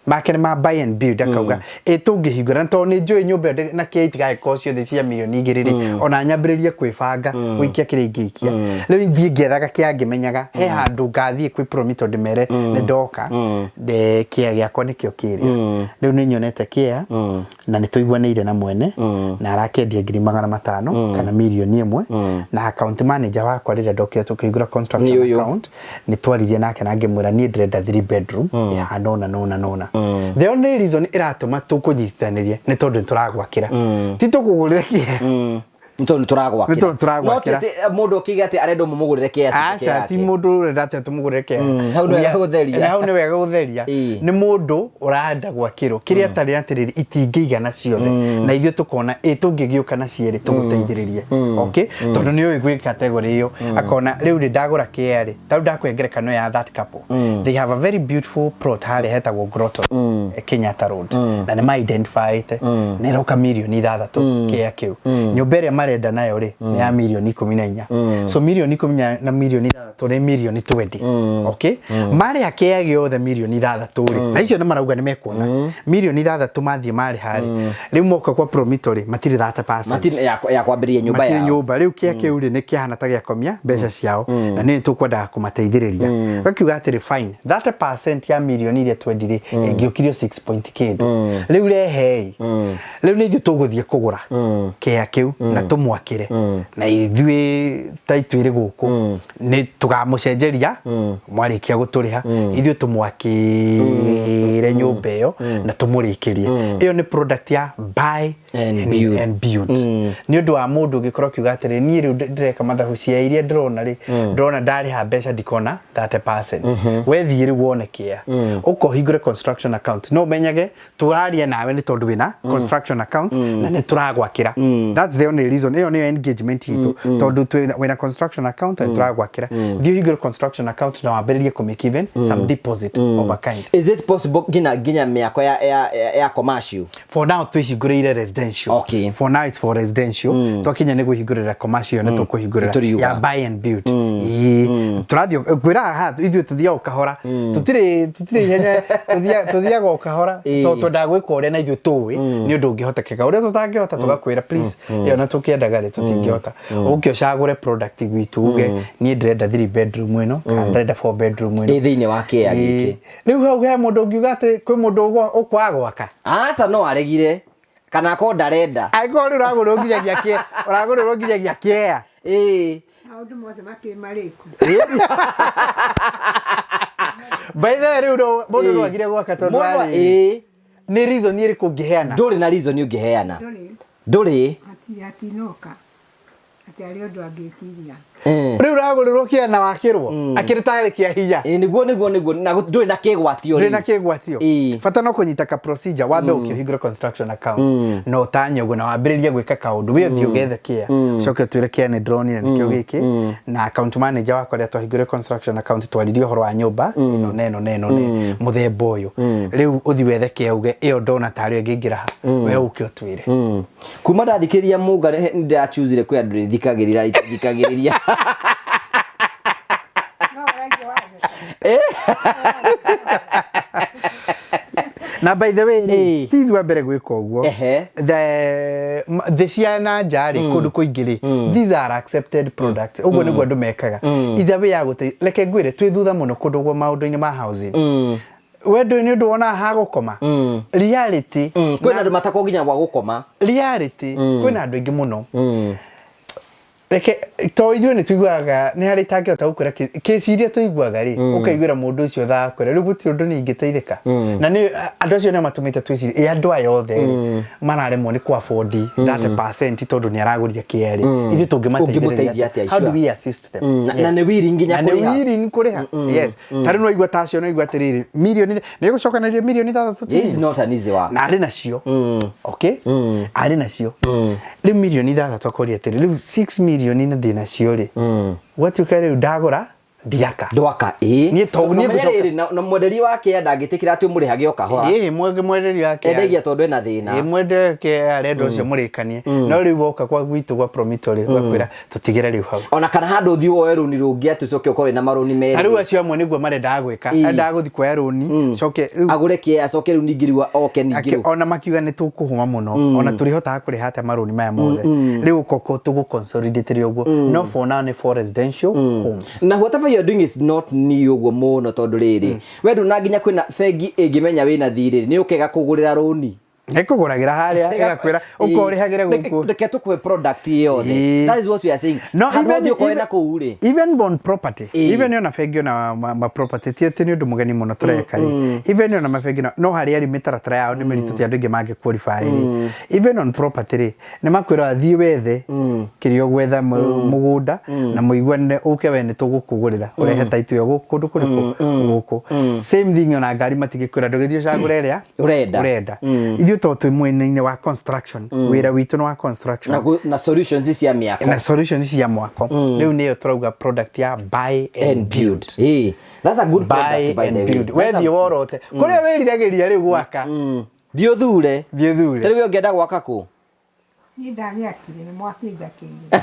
Make nĩ ma buy and build, akauga ĩ tũngĩhingũra tondũ nĩ njũĩ nyũmba ĩyo na kĩa itigagĩkorwo ciothe cia 2 mirioni rĩ, ona nyambĩrĩrie kwĩbanga gũikia kĩrĩa ingĩikia. Rĩu thiĩ ngĩethaga kĩa ngĩmenyaga he handũ ngathiĩ kwĩ Promito ndĩmere nĩ ndoka kĩa gĩakwa nĩkĩo kĩrĩa. Rĩu nĩ nyonete kĩa na nĩ tũiguanĩire na mwene na arakĩendia 500,000 kana 1 mirioni na account manager wakwa rĩrĩa ndokire tũkĩhingũra construction Nĩ ũyũ. account, nĩ twaririe nake na ngĩmwĩra niĩ ndĩrenda 3 bedroom ĩhana ũna na ũna na ũna. The only reason ĩratũma tũkũnyitithanĩrie nĩ tondũ nĩ tũragwakĩra, ti tũkũgũrĩra kĩea. Nĩ tondũ nĩ tũragwakĩra. Nĩ tondũ tũragwakĩra. No ti atĩ mũndũ ũkĩiga atĩ arenda ũmũgũrĩre kĩea ti Aca, ti mũndũ ũrenda atĩ tũmũgũrĩre kĩea. Hau nĩ wega gũtheria. Na hau nĩ wega gũtheria. Nĩ mũndũ ũrenda gwakĩrwo kĩrĩa atarĩ atĩrĩrĩ itingĩigana ciothe na ithuĩ tũkona ĩ tũngĩgĩũka na cierĩ tũgũteithĩrĩrie, okay, tondũ nĩ ũĩ gwĩ category ĩyo akona rĩu rĩ ndagũra kĩea rĩ, tarĩu ndakũhe ngerekano ya that couple. They have a very beautiful plot harĩa hetagwo Grotto, Kenyatta Road, na nĩ ma-identifyĩte nĩ ĩroka 6 mirioni kĩea kĩu. Nyũmba ĩrĩa marenda nayo rĩ nĩ ya 14 mirioni, so 14 mirioni na 6 mirioni nĩ 20 mirioni. Okay, marĩha kĩea gĩothe 6 mirioni rĩ, na icio nĩ marauga nĩ mekuona 6 mirioni mathiĩ marĩha rĩ, rĩu moka kwa Promito rĩ matirĩ 30%. Matirĩ ya kwambĩrĩria nyũmba Matirĩ yao. Nyũmba rĩu kĩa kĩu rĩ nĩ kĩahana ta gĩakomia mbeca ciao na nĩ tũkwendaga kũmateithĩrĩria. Gakiuga atĩrĩ, fine, 30% ya mirioni iria twendi rĩ ĩngĩũkirio 6 point kĩndũ. Rĩu rehei, rĩu nĩ ithuĩ tũgũthiĩ kũgũra kĩa kĩu na tũmwakĩre na ithuĩ ta itwĩrĩ gũkũ nĩ tũgamũcenjeria mwarĩkia gũtũrĩha, ithuĩ tũmwakĩre nyũmba ĩyo na tũmũrĩkĩrie. Ĩyo nĩ product ya buy and build. And build. Nĩ ũndũ wa mũndũ ũngĩkorwo akiuga atĩrĩ, niĩ rĩu ndĩreka mathabu cia iria ndĩrona rĩ, ndĩrona ndarĩha mbeca ndikona 30%. We thiĩ rĩu wone kĩa ũka ũhingũre construction account no ũmenyage tũraria nawe nĩ tondũ wĩna construction account na nĩ tũragwakĩra. That's the only reason. Ĩyo nĩyo engagement itũ, tondũ wĩna construction account na nĩ tũragwakĩra. Thiĩ ũhingũre construction account na wambĩrĩrie kũ make even some deposit of a kind. Is it possible nginya mĩako ya commercial? For now twĩhingũrĩire residential. For now it's for residential. Twakinya nĩ gwĩhingũrĩra commercial nĩ tũkũhingũrĩra. Nĩtũriuga. Ya buy and build. Ĩĩ, tũrathiĩ ngwĩra haha ithuĩ tũthiaga o kahora, tũtirĩ ihenya, tũthiaga o kahora tondũ twendaga gwĩka ũrĩa na ithuĩ tũĩ nĩ ũndũ ũngĩhotekeka. Ũrĩa tũtangĩhota tũgakwĩra, please, ĩyo na tũkĩendaga rĩ tũtingĩhota. Ũke ũcagũre product gwitũ uge niĩ ndĩrenda 3 bedroom ĩno kana ndĩrenda 4 bedroom ĩno. Ĩ thĩinĩ wa kĩea gĩkĩ. Rĩu hau he mũndũ ũngiuga atĩ kwĩ mũndũ ũkwaga gwaka? Aca, no aregire kana akorwo ndarenda. Angĩkorwo rĩu ũragũrĩrwo nginyagia kĩa ũragũrĩrwo nginyagia kĩea. Maũndũ mothe makĩrĩ marĩku. By the way, rĩu mũndũ no agire gwaka tondũ Mũndũ arĩ nĩ reason ĩrĩkũ ũngĩheana? Ndũrĩ na reason ũngĩheana. Ndũrĩ. Ndũrĩ. Hatinoka atĩ arĩ ũndũ angĩtiria. Rĩu ũragũrĩrwo kĩea na wakĩrwo akĩrĩ tarĩ kĩa hinya. Ĩĩ, nĩguo na ndũrĩ na kĩgwatio. Ndũrĩ na Rĩu. Kĩgwatio. Bata no kũnyita ka procedure wambe ũkĩhingũra construction account na ũtanye ũguo na wambĩrĩrie gwĩka kaũndũ we ũthiĩ ũgethe kĩa ũcoke ũtwĩre kĩa nĩ ndĩronire nĩkĩo gĩkĩ. Na account manager wakwa rĩrĩa twahingũrire construction account twaririe ũhoro wa nyũmba ĩno na ĩno na ĩno na mũthemba ũyũ. Rĩu ũthiĩ wethe kĩa uge ĩyo ndona tarĩ ĩngĩingĩra ha, we ũke ũtwĩre. Kuma ndathikĩrĩria Mũnga nĩ ndĩrachuzire kwĩ andũ ndĩthikagĩrĩria itathikagĩrĩria. No ũraigua watheka. Na by the way rĩ, ti ithuĩ a mbere gwĩka ũguo. Thĩ cia na nja rĩ, kũndũ kũingĩ rĩ, these are accepted products. Ũguo nĩguo andũ mekaga. Is a way ya gũte reke ngwĩre twĩ thutha mũno kũndũ gwa maũndũ-inĩ ma housing. We ndũĩ nĩ ũndũ wonaga ha gũkoma reality. Kwĩna andũ matakoo nginya gwa gũkoma. Reality, kwĩna andũ aingĩ mũno. Reke to ithuĩ nĩ tũiguaga nĩ harĩ itangĩhota gũkwĩra kĩci iria tũiguaga rĩ, ũkaiguĩra mũndũ ũcio thakwĩra rĩu gũtirĩ ũndũ niĩ ingĩteithĩka na nĩ andũ acio nĩo matũmĩte twĩcirie ĩ andũ aya othe rĩ mararemwo nĩ kũ afford 30% tondũ nĩ aragũria kĩerĩ, ithuĩ Ũngĩmũteithia tũngĩmateithĩrĩria atĩa? How do Sure. we assist them? Na nĩ willing nginya Na nĩ kũrĩha. willing kũrĩha, yes. Ta rĩu no igua ta acio no igua atĩrĩrĩ mirioni nĩ gũcokanĩrĩria 6 mirioni This is not an easy work. Na arĩ nacio, okay, arĩ nacio rĩu 6 mirioni akoria atĩrĩ, rĩu 6 mirioni na ndĩ nacio rĩ, gwatuĩka rĩu ndagũra Ndiaka. Ndwaka ĩĩ. Niĩ to- Tondũ niĩ menya ngũcoka- rĩrĩ, na mwenderia wa kĩa ndangĩtĩkĩra atĩ ũmũrĩhage o kahora. Ĩĩ, mwenderia wake Endagia tondũ ena thĩna. Ĩĩ, mwenderia wake arenda ũcio mũrĩkanie. No rĩu woka kwa gwitũ gwa Promito rĩ, ũgakwĩra tũtigĩre rĩu hau. Ona kana handũ ũthiĩ woe rũni rũngĩ atĩ ũcoke ũkorwo wĩna marũni merĩ. Ta rĩu acio amwe nĩguo marendaga gwĩka. Ĩĩ. Endaga gũthiĩ kuoya rũni, coke rĩu Agũre kĩa acoke rĩu ningĩ rĩu oke ningĩ rĩu. ona makiuga nĩ tũkũhũma mũno, ona tũrĩhotaga kũrĩha atĩa marũni maya mothe. Rĩu ũkoko tũgũ consolidate ũguo. No for now nĩ for residential homes. Na whatever you are doing is not new ũguo mũno tondũ rĩrĩ, we nduna nginya kwĩna bengi ĩngĩmenya wĩna thirĩ nĩ ũkega kũgũrĩra rũni. Ĩkũgũragĩra harĩa ĩgakwĩra ũkorĩhagĩre gũkũ. Reke tũkũhe product yothe. Ĩĩ. That is what we are saying. No, Handũ even- hothe ũkorwo even- na kũu rĩ. Even bond property, Ĩĩ. even ona bengi ona ma property ti atĩ nĩ ũndũ mũgeni mũno tũreka rĩ. Even ona mabengi no harĩa rĩ mĩtaratara yao nĩ mĩritũ ti andũ aingĩ mangĩ qualify rĩ. Even on property rĩ, nĩ makwĩra thiĩ wethe kĩrĩa ũgwetha mũgũnda na mũiguanĩre ũke we nĩ tũgũkũgũrĩra ũrehe title ĩyo kũndũ kũrĩkũ gũkũ. Same thing ona ngari matingĩkwĩra ndũgĩthiĩ ũcagũre ĩrĩa Ũrenda. ũrenda. Ithuĩ to twĩ mwena-inĩ wa construction, wĩra witũ nĩ wa construction Na solutions cia mĩako. Na solution cia mwako. Rĩu nĩyo tũrauga product ya buy and And build. Ĩĩ. That's a good buy product by and the way. build. That's a- Wethiĩ worote kũrĩa wĩriragĩria rĩu gwaka. Thiĩ ũthure. Thiĩ thure. Ta rĩu we ũngĩenda gwaka kũ? Niĩ ndagĩakire nĩ mwakĩnjakĩire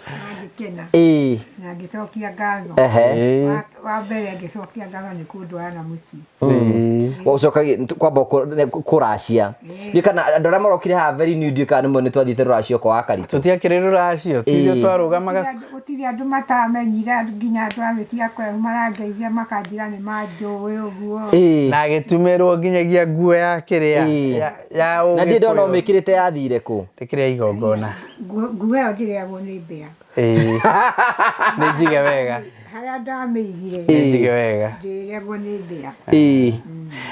na ngĩkena Ĩĩ. na ngĩcokia ngatho. Ehe. Ĩĩ. Wa mbere ngĩcokia ngatho nĩ kũndwara na mũciĩ. Ĩĩ. Ũcoka kwamba kũracia. Ndiũĩ kana andũ arĩa marokire haha very new, ndiũĩ kana nĩmo nĩ twathiĩte rũracio kwa Wakaritũ. Tũtiakĩrĩ rũracio tithuĩ Ĩĩ. twarũgamaga. Gũtirĩ andũ matamenyire, nginya andũ a mĩciĩ kũraihu marangeithia makanjĩra nĩ manjũĩ ũguo. Ĩĩ. Na agĩtumĩrwo nginyagia nguo ya kĩrĩa Ĩĩ. ya Na ndirĩ ndona Ũgĩkũyũ. ũmĩkĩrĩte yathire kũ? Tĩkĩrĩa igongona. Nguo ĩyo ndĩrĩagwo nĩ mbĩa. Ĩĩ. Nĩ njige wega. Harĩa ndamĩigire Nĩ njige wega. ndĩrĩagwo nĩ mbĩa. Ĩĩ.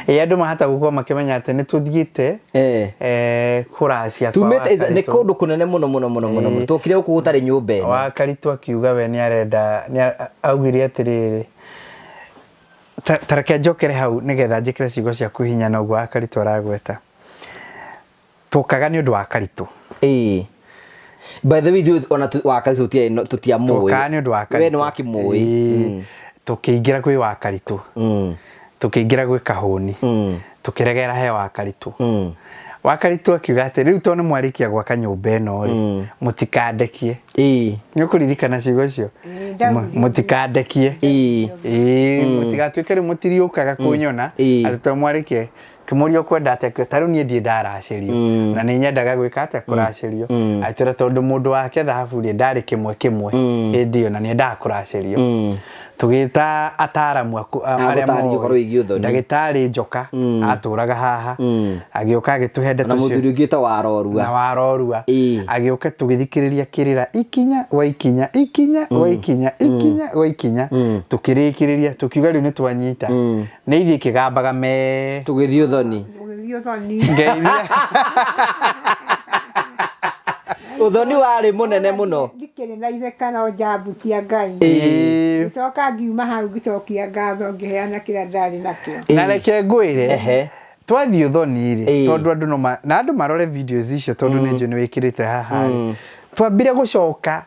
Ĩĩ, andũ mahota gũkorwo makĩmenya atĩ nĩ tũthiĩte Eh. kũracia kwa Tumĩte nĩ Wakaritũ. kũndũ kũnene mũno mũno mũno mũno mũno. Tũkire gũkũ gũtarĩ nyũmba ĩno. Wakaritũ akiuga we nĩ arenda nĩ augire atĩrĩrĩ, ta reke njokere hau nĩgetha njĩkĩre ciugo ciaku hinya na ũguo Wakaritũ aragweta. Tũkaga nĩ ũndũ wa Karitũ. Ĩĩ. By the way, ithuĩ ona Wakaritũ tũtiamũĩ. Tũkaga nĩ ũndũ wa Karitũ. We nĩ wakĩmũĩ. Ĩĩ. Tũkĩingĩra kwĩ Wakaritũ. Tũkĩingĩra gwĩ Kahũni. Tũkĩregera he Wakaritũ. Wakaritũ akiuga atĩ rĩu tondũ nĩ mwarĩkia gwaka nyũmba ĩno rĩ, mũtikandekie. Ĩĩ. Nĩ ũkũririkana ciugo icio? Ĩĩ, ndaugire. Mũtikandekie. Ĩĩ. Ĩĩ, mũtigatuĩke rĩu mũtiriũkaga kũnyona Ĩĩ. atĩ tondũ mwarĩkia kĩmũria ũkwenda atĩa kĩo ta rĩu niĩ ndirĩ ndaracĩrio na nĩ nyendaga gwĩka atĩa kũracĩrio atĩra tondũ mũndũ wake thahabu rĩ ndarĩ kĩmwe kĩmwe hĩndĩ ĩyo na nĩ endaga kũracĩrio. Tũgĩta ataramu arĩa gũtarĩria ũhoro moĩ. wĩgiĩ ũthoni. Ndagĩtarĩ Njoka atũraga haha agĩũka agĩtũhe Na ndeto cio mũthuri ũngĩ wĩtagwo Warorua. Na Warorua Ĩĩ. agĩũka tũgĩthikĩrĩria kĩrĩra ikinya gwa ikinya ikinya gwa ikinya ikinya gwa ikinya tũkĩrĩkĩrĩria tũkiuga rĩu nĩ twanyita nĩ ithiĩ kĩgambaga me Tũgĩthiĩ ũthoni. Mũgĩthiĩ ũthoni. Ngeithia. Ũthoni warĩ mũnene mũno. Ndikĩrĩ na ithe kana o njambu cia Ngai. Ĩĩ. Ngĩcoka ngiuma hau ngĩcokia ngatho ngĩheana kĩrĩa ndarĩ nakĩo. Na reke ngwĩre Ehe. twathiĩ ũthoni rĩ Ĩĩ. tondũ andũ no na andũ marore videos icio tondũ nĩ njũĩ nĩ wĩkĩrĩte haha rĩ twambire gũcoka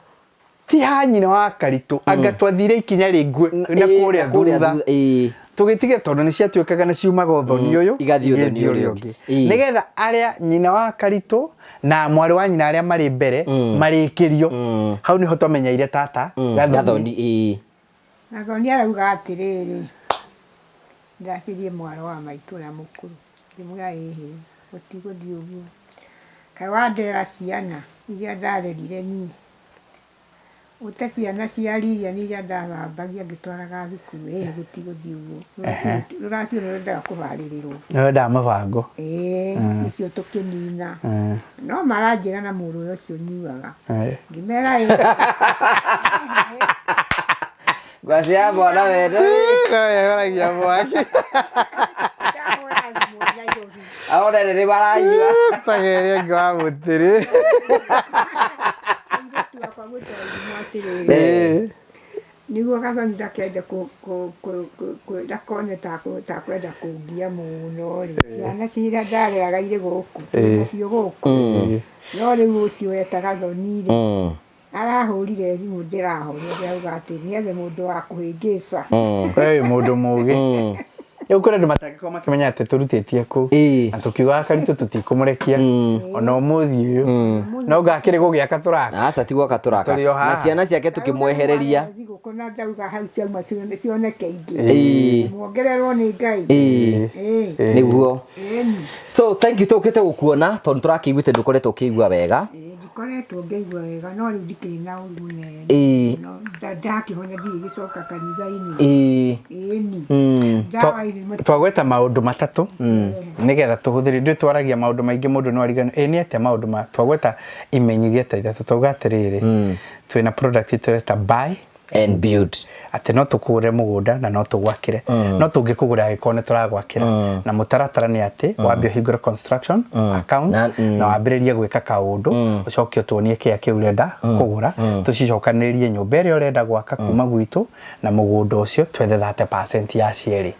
ti ha nyina wa Karitũ anga twathire ikinya rĩngĩ na Ĩĩ, kũrĩa na kũrĩa thutha thutha, ĩĩ. tũgĩtige tondũ nĩ ciatuĩkaga nĩ ciumaga ũthoni ũyũ Igathiĩ ũthoni igathiĩ ũrĩa ũrĩa ũngĩ. ũngĩ. Ĩĩ. Nĩgetha arĩa nyina wa Karitũ na mwarĩ wa nyina arĩa marĩ mbere marĩkĩrio hau nĩho twamenyeire tata Gathoni. Gathoni ĩĩ. Gathoni arauga atĩrĩrĩ, ndakĩrie mwarĩ wa maitũ ũrĩa mũkũrũ, ngĩmwĩra ĩhĩ, gũtigũthiĩ ũguo. Kaĩ wandera ciana iria ndarerire niĩ, ũte ciana cia Lilian iria ndathambagia ngĩtwaraga thukuru, ĩhĩ gũtigũthiĩ ũguo. Rũracio nĩ rwendaga kũbarĩrĩrwo. Nĩ wendaga mũbango. Ĩĩ, icio tũkĩnina. No maranjĩra na mũrũ ũcio nyuaga. Ngĩmera ĩĩ. Ngwacĩ ya mwana wene. No yehoragia mwaki. Ndahũra thimũ Nairobi. Aone nĩ maranyua. Tageria ĩngĩ wa mũtĩrĩ. Airĩtu akwa gwĩtwo thimũ atĩrĩrĩ. Nĩguo Gathoni ndakende ndakone takwenda kũngia mũno rĩ. Ciana ciria ndareraga irĩ gũkũ, nacio gũkũ. No rĩu ũcio weta Gathoni rĩ, Arahũrire thimũ ndĩrahoria ndĩrauga atĩ nĩethe mũndũ wa kũhĩngĩca. We wĩ mũndũ mũgĩ. Rĩu kũrĩ andũ matangĩkorwo makĩmenya atĩ tũrutĩtie kũ. Na tũkiugaga Karitũ tũtikũmũrekia ona ũmũthĩ ũyũ. No ngakĩrĩ gũgĩaka tũraka. Aca ti gwaka tũraka. Tũrĩ o haha. Na ciana ciake tũkĩmwehereria. Thigũkũ na ndauga hau ciauma cioneke ingĩ. Muongererwo nĩ Ngai. Nĩguo. Ĩni. So thank you, tũkĩte gũkuona tondũ tũrakĩiguĩte ndũkoretwo ũkĩigua wega. Ndikoretwo ngĩigua wega no rĩu ndikĩrĩ na ũru mũnene. No ndakĩhona ndirĩ gĩcoka kanitha-inĩ. Ĩni. Ndawa ici Twagweta maũndũ matatũ nĩgetha tũhũthĩre, ndũĩ twaragia maũndũ maingĩ mũndũ no arigane ĩ nĩ atĩa maũndũ ma twagweta imenyithia ta ithatũ twauga atĩrĩrĩ twĩna product tũreta buy and build, atĩ no tũkũgũrĩre mũgũnda na no tũgwakĩre, no tũngĩkũgũrĩra angĩkorwo nĩ tũragwakĩra, na mũtaratara nĩ atĩ wambe ũhingũre construction account na wambĩrĩrie gwĩka kaũndũ, ũcoke ũtuonie kĩa kĩu ũrenda kũgũra, tũcicokanĩrĩrie nyũmba ĩrĩa ũrenda gwaka kuma gwitũ na mũgũnda ũcio, twethe 30% ya cierĩ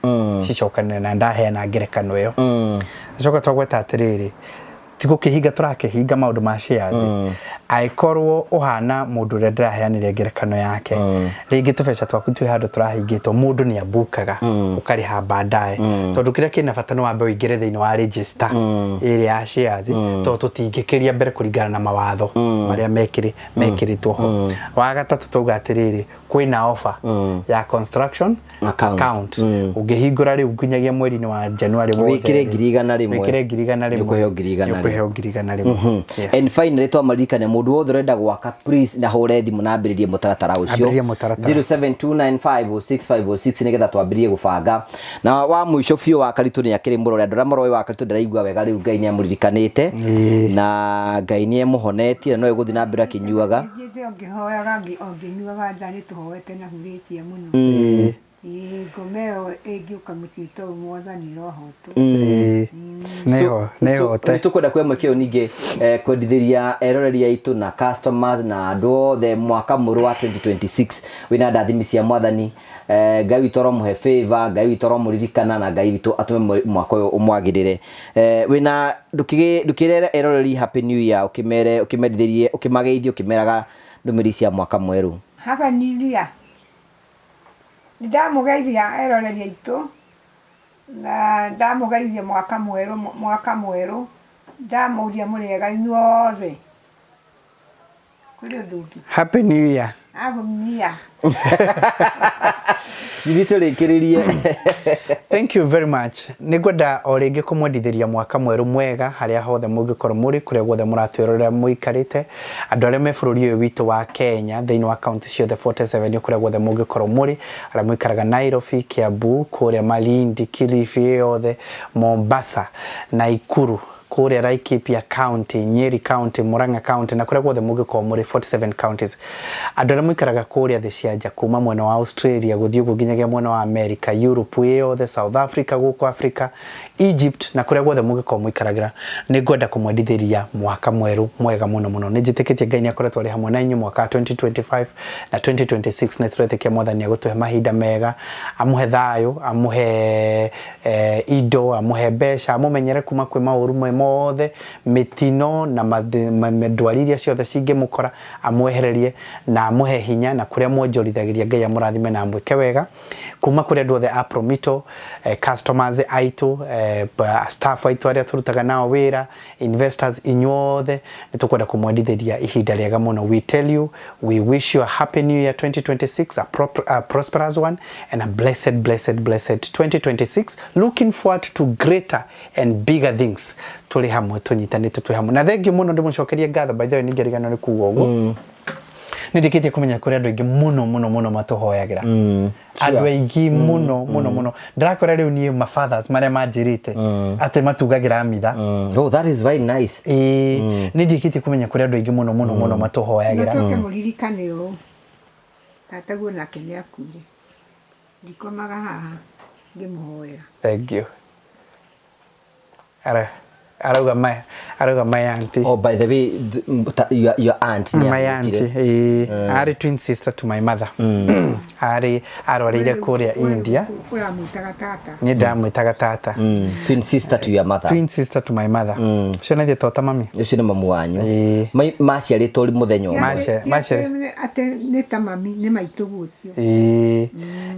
cicokanĩre, na ndaheana ngerekano ĩyo. Acoka twagweta atĩrĩrĩ, ti gũkĩhinga tũrakĩhinga maũndũ ma shares, angĩkorwo ũhana mũndũ ũrĩa ndĩraheanire ngerekano yake, rĩngĩ tũbeca twaku twĩ handũ tũrahingĩtwo, mũndũ nĩ ambukaga ũkarĩha baadaye, tondũ kĩrĩa kĩna bata nĩ wambe ũingĩre thĩinĩ wa register ĩrĩa ya shares, tondũ tũtingĩkĩria mbere kũringana na mawatho marĩa mekĩrĩtwo ho. Wa gatatũ twauga atĩrĩrĩ, kwĩna offer ya construction account. Account ũngĩhingũra rĩu nginyagia mweri-inĩ wa January wothe Wĩkĩre rĩ, 100,000. Wĩkĩre 100,000. Nĩũkũheo 100,000. Nĩũkũheo 100,000. Yes. And finally twamaririkane mũndũ wothe ũrenda gwaka, please na hũre thimũ na ambĩrĩrie mũtaratara ũcio. Ambĩrĩrie mũtaratara. 0729506506 nĩgetha twambĩrĩrie gũbanga. Na wa mũico biũ wa Karitũ nĩ akĩrĩ mũrore, andũ arĩa maroĩ wa Karitũ ndaraigua wega rĩu, Ngai nĩ amũririkanĩte na Ngai nĩ emũhonetie na no egũthiĩ na mbere akĩnyuaga. Thiĩte o ngĩhoyaga o ngĩnyuaga nda nĩ tũhoete na hurĩtie mũno. Ĩĩ, ngoma ĩyo ĩngĩũka mũciĩ ta ũyũ Mwathani rohotwo. Nĩho nĩhote. Nĩ tũkwenda kuoya mweke ũyũ ningĩ kwendithĩria eroreri aitũ na customers na andũ othe mwaka mwerũ wa 2026 wĩna ndathimi cia Mwathani. Ngai witũ aromũhe favor, Ngai witũ aromũririkana na Ngai witũ atũme mwaka ũyũ ũmwagĩrĩre. Wĩna ndũkĩrere eroreri happy new year, ũkĩmere, ũkĩmendithĩrie, ũkĩmageithie, ũkĩmeraga ndũmĩrĩri cia mwaka mwerũ. Happy New Year. Nĩ ndamũgeithia eroreri aitũ na ndamũgeithia mwaka mwerũ, mwaka mwerũ ndamũria mũrĩega inyuothe. Kũrĩ ũndũ ũngĩ? Happy New Year. Happy New Year. Ithuĩ tũrĩkĩrĩrie. Thank you very much. Nĩ ngwenda o rĩngĩ kũmwendithĩria mwaka mwerũ mwega harĩa hothe mũngĩkorwo mũrĩ, kũrĩa guothe mũratwĩrorera mũikarĩte, andũ arĩa me bũrũri ũyũ witũ wa Kenya thĩinĩ wa kaunti ciothe 47 kũrĩa guothe mũngĩkorwo mũrĩ, arĩa mũikaraga Nairobi, Kiambu, kũrĩa Malindi, Kilifi yothe, Mombasa, Naikuru, kũrĩa Laikipia County, Nyeri County, Murang'a County na kũrĩa guothe mũngĩkorwo mũrĩ 47 counties. Andũ arĩa mũikaraga kũrĩa thĩ cia nja kuma mwena wa Australia gũthiĩ ũguo nginyagia mwena wa America, Europe yothe, South Africa, gũkũ Africa, Egypt na kũrĩa guothe mũngĩkorwo mũikaragĩra, nĩ ngwenda kũmwendithĩria mwaka mwerũ mwega mũno mũno. Nĩ njĩtĩkĩtie Ngai nĩ akoretwo arĩ hamwe na inyuĩ mwaka wa 2025 na 2026. Nĩ tũretĩkia Mwathani agũtũhe mahinda mega, amũhe thayũ, amũhe indo, amũhe mbeca, amũmenyere kuma kwĩ maũru me mothe, mĩtino na ndwari iria ciothe cingĩmũkora, amwehererie na amũhe hinya, na kũrĩa mwonjorithagĩria Ngai amũrathime na amwĩke wega. Kuma kũrĩ andũ othe a Promito, customers aitũ, staff aitũ arĩa tũrutaga nao wĩra, investors inyuothe, nĩ tũkwenda kũmwendithĩria ihinda rĩega mũno. We tell you we wish you a happy new year 2026, a prosperous one and a blessed, blessed, blessed 2026, looking forward to greater and bigger things. Tũrĩ hamwe, tũnyitanĩte, twĩ hamwe, na thengiũ mũno. Ndĩmũcokerie ngatho. By the way, ningĩriganĩrwo nĩ kuga ũguo, nĩ ndĩkĩtie kũmenya kũrĩ andũ aingĩ mũno mũno mũno matũhoyagĩra, andũ aingĩ mũno mũno mũno. Ndĩrakwĩra rĩu niĩ ma fathers marĩa manjĩrĩte atĩ matugagĩra mitha. Oh, that is very nice. Ĩĩ, nĩ ndĩkĩtie kũmenya kũrĩ andũ aingĩ mũno mũno mũno matũhoyagĩra. Mũcoke mũririkane ũũ, tataguo nake nĩ akuire, ndikomaga haha ngĩmũhoera. Thank you. Arauga my, arauga my auntie. Oh, by the way, your aunt nĩ My ahurũkire. auntie, ĩĩ, arĩ twin sister to my mother. Arĩ arwarĩire kũrĩa India. Ũramwĩtaga tata? Niĩ ndamwĩtaga tata. Twin sister to your mother. Twin sister to my mother. Ũcio naithe tota mami. Ũcio nĩ mamu wanyu? Ĩĩ. Maciarĩtwo mũthenya ũmwe? Atĩ nĩ ta mami, nĩ maitũguo ũcio. Ĩĩ,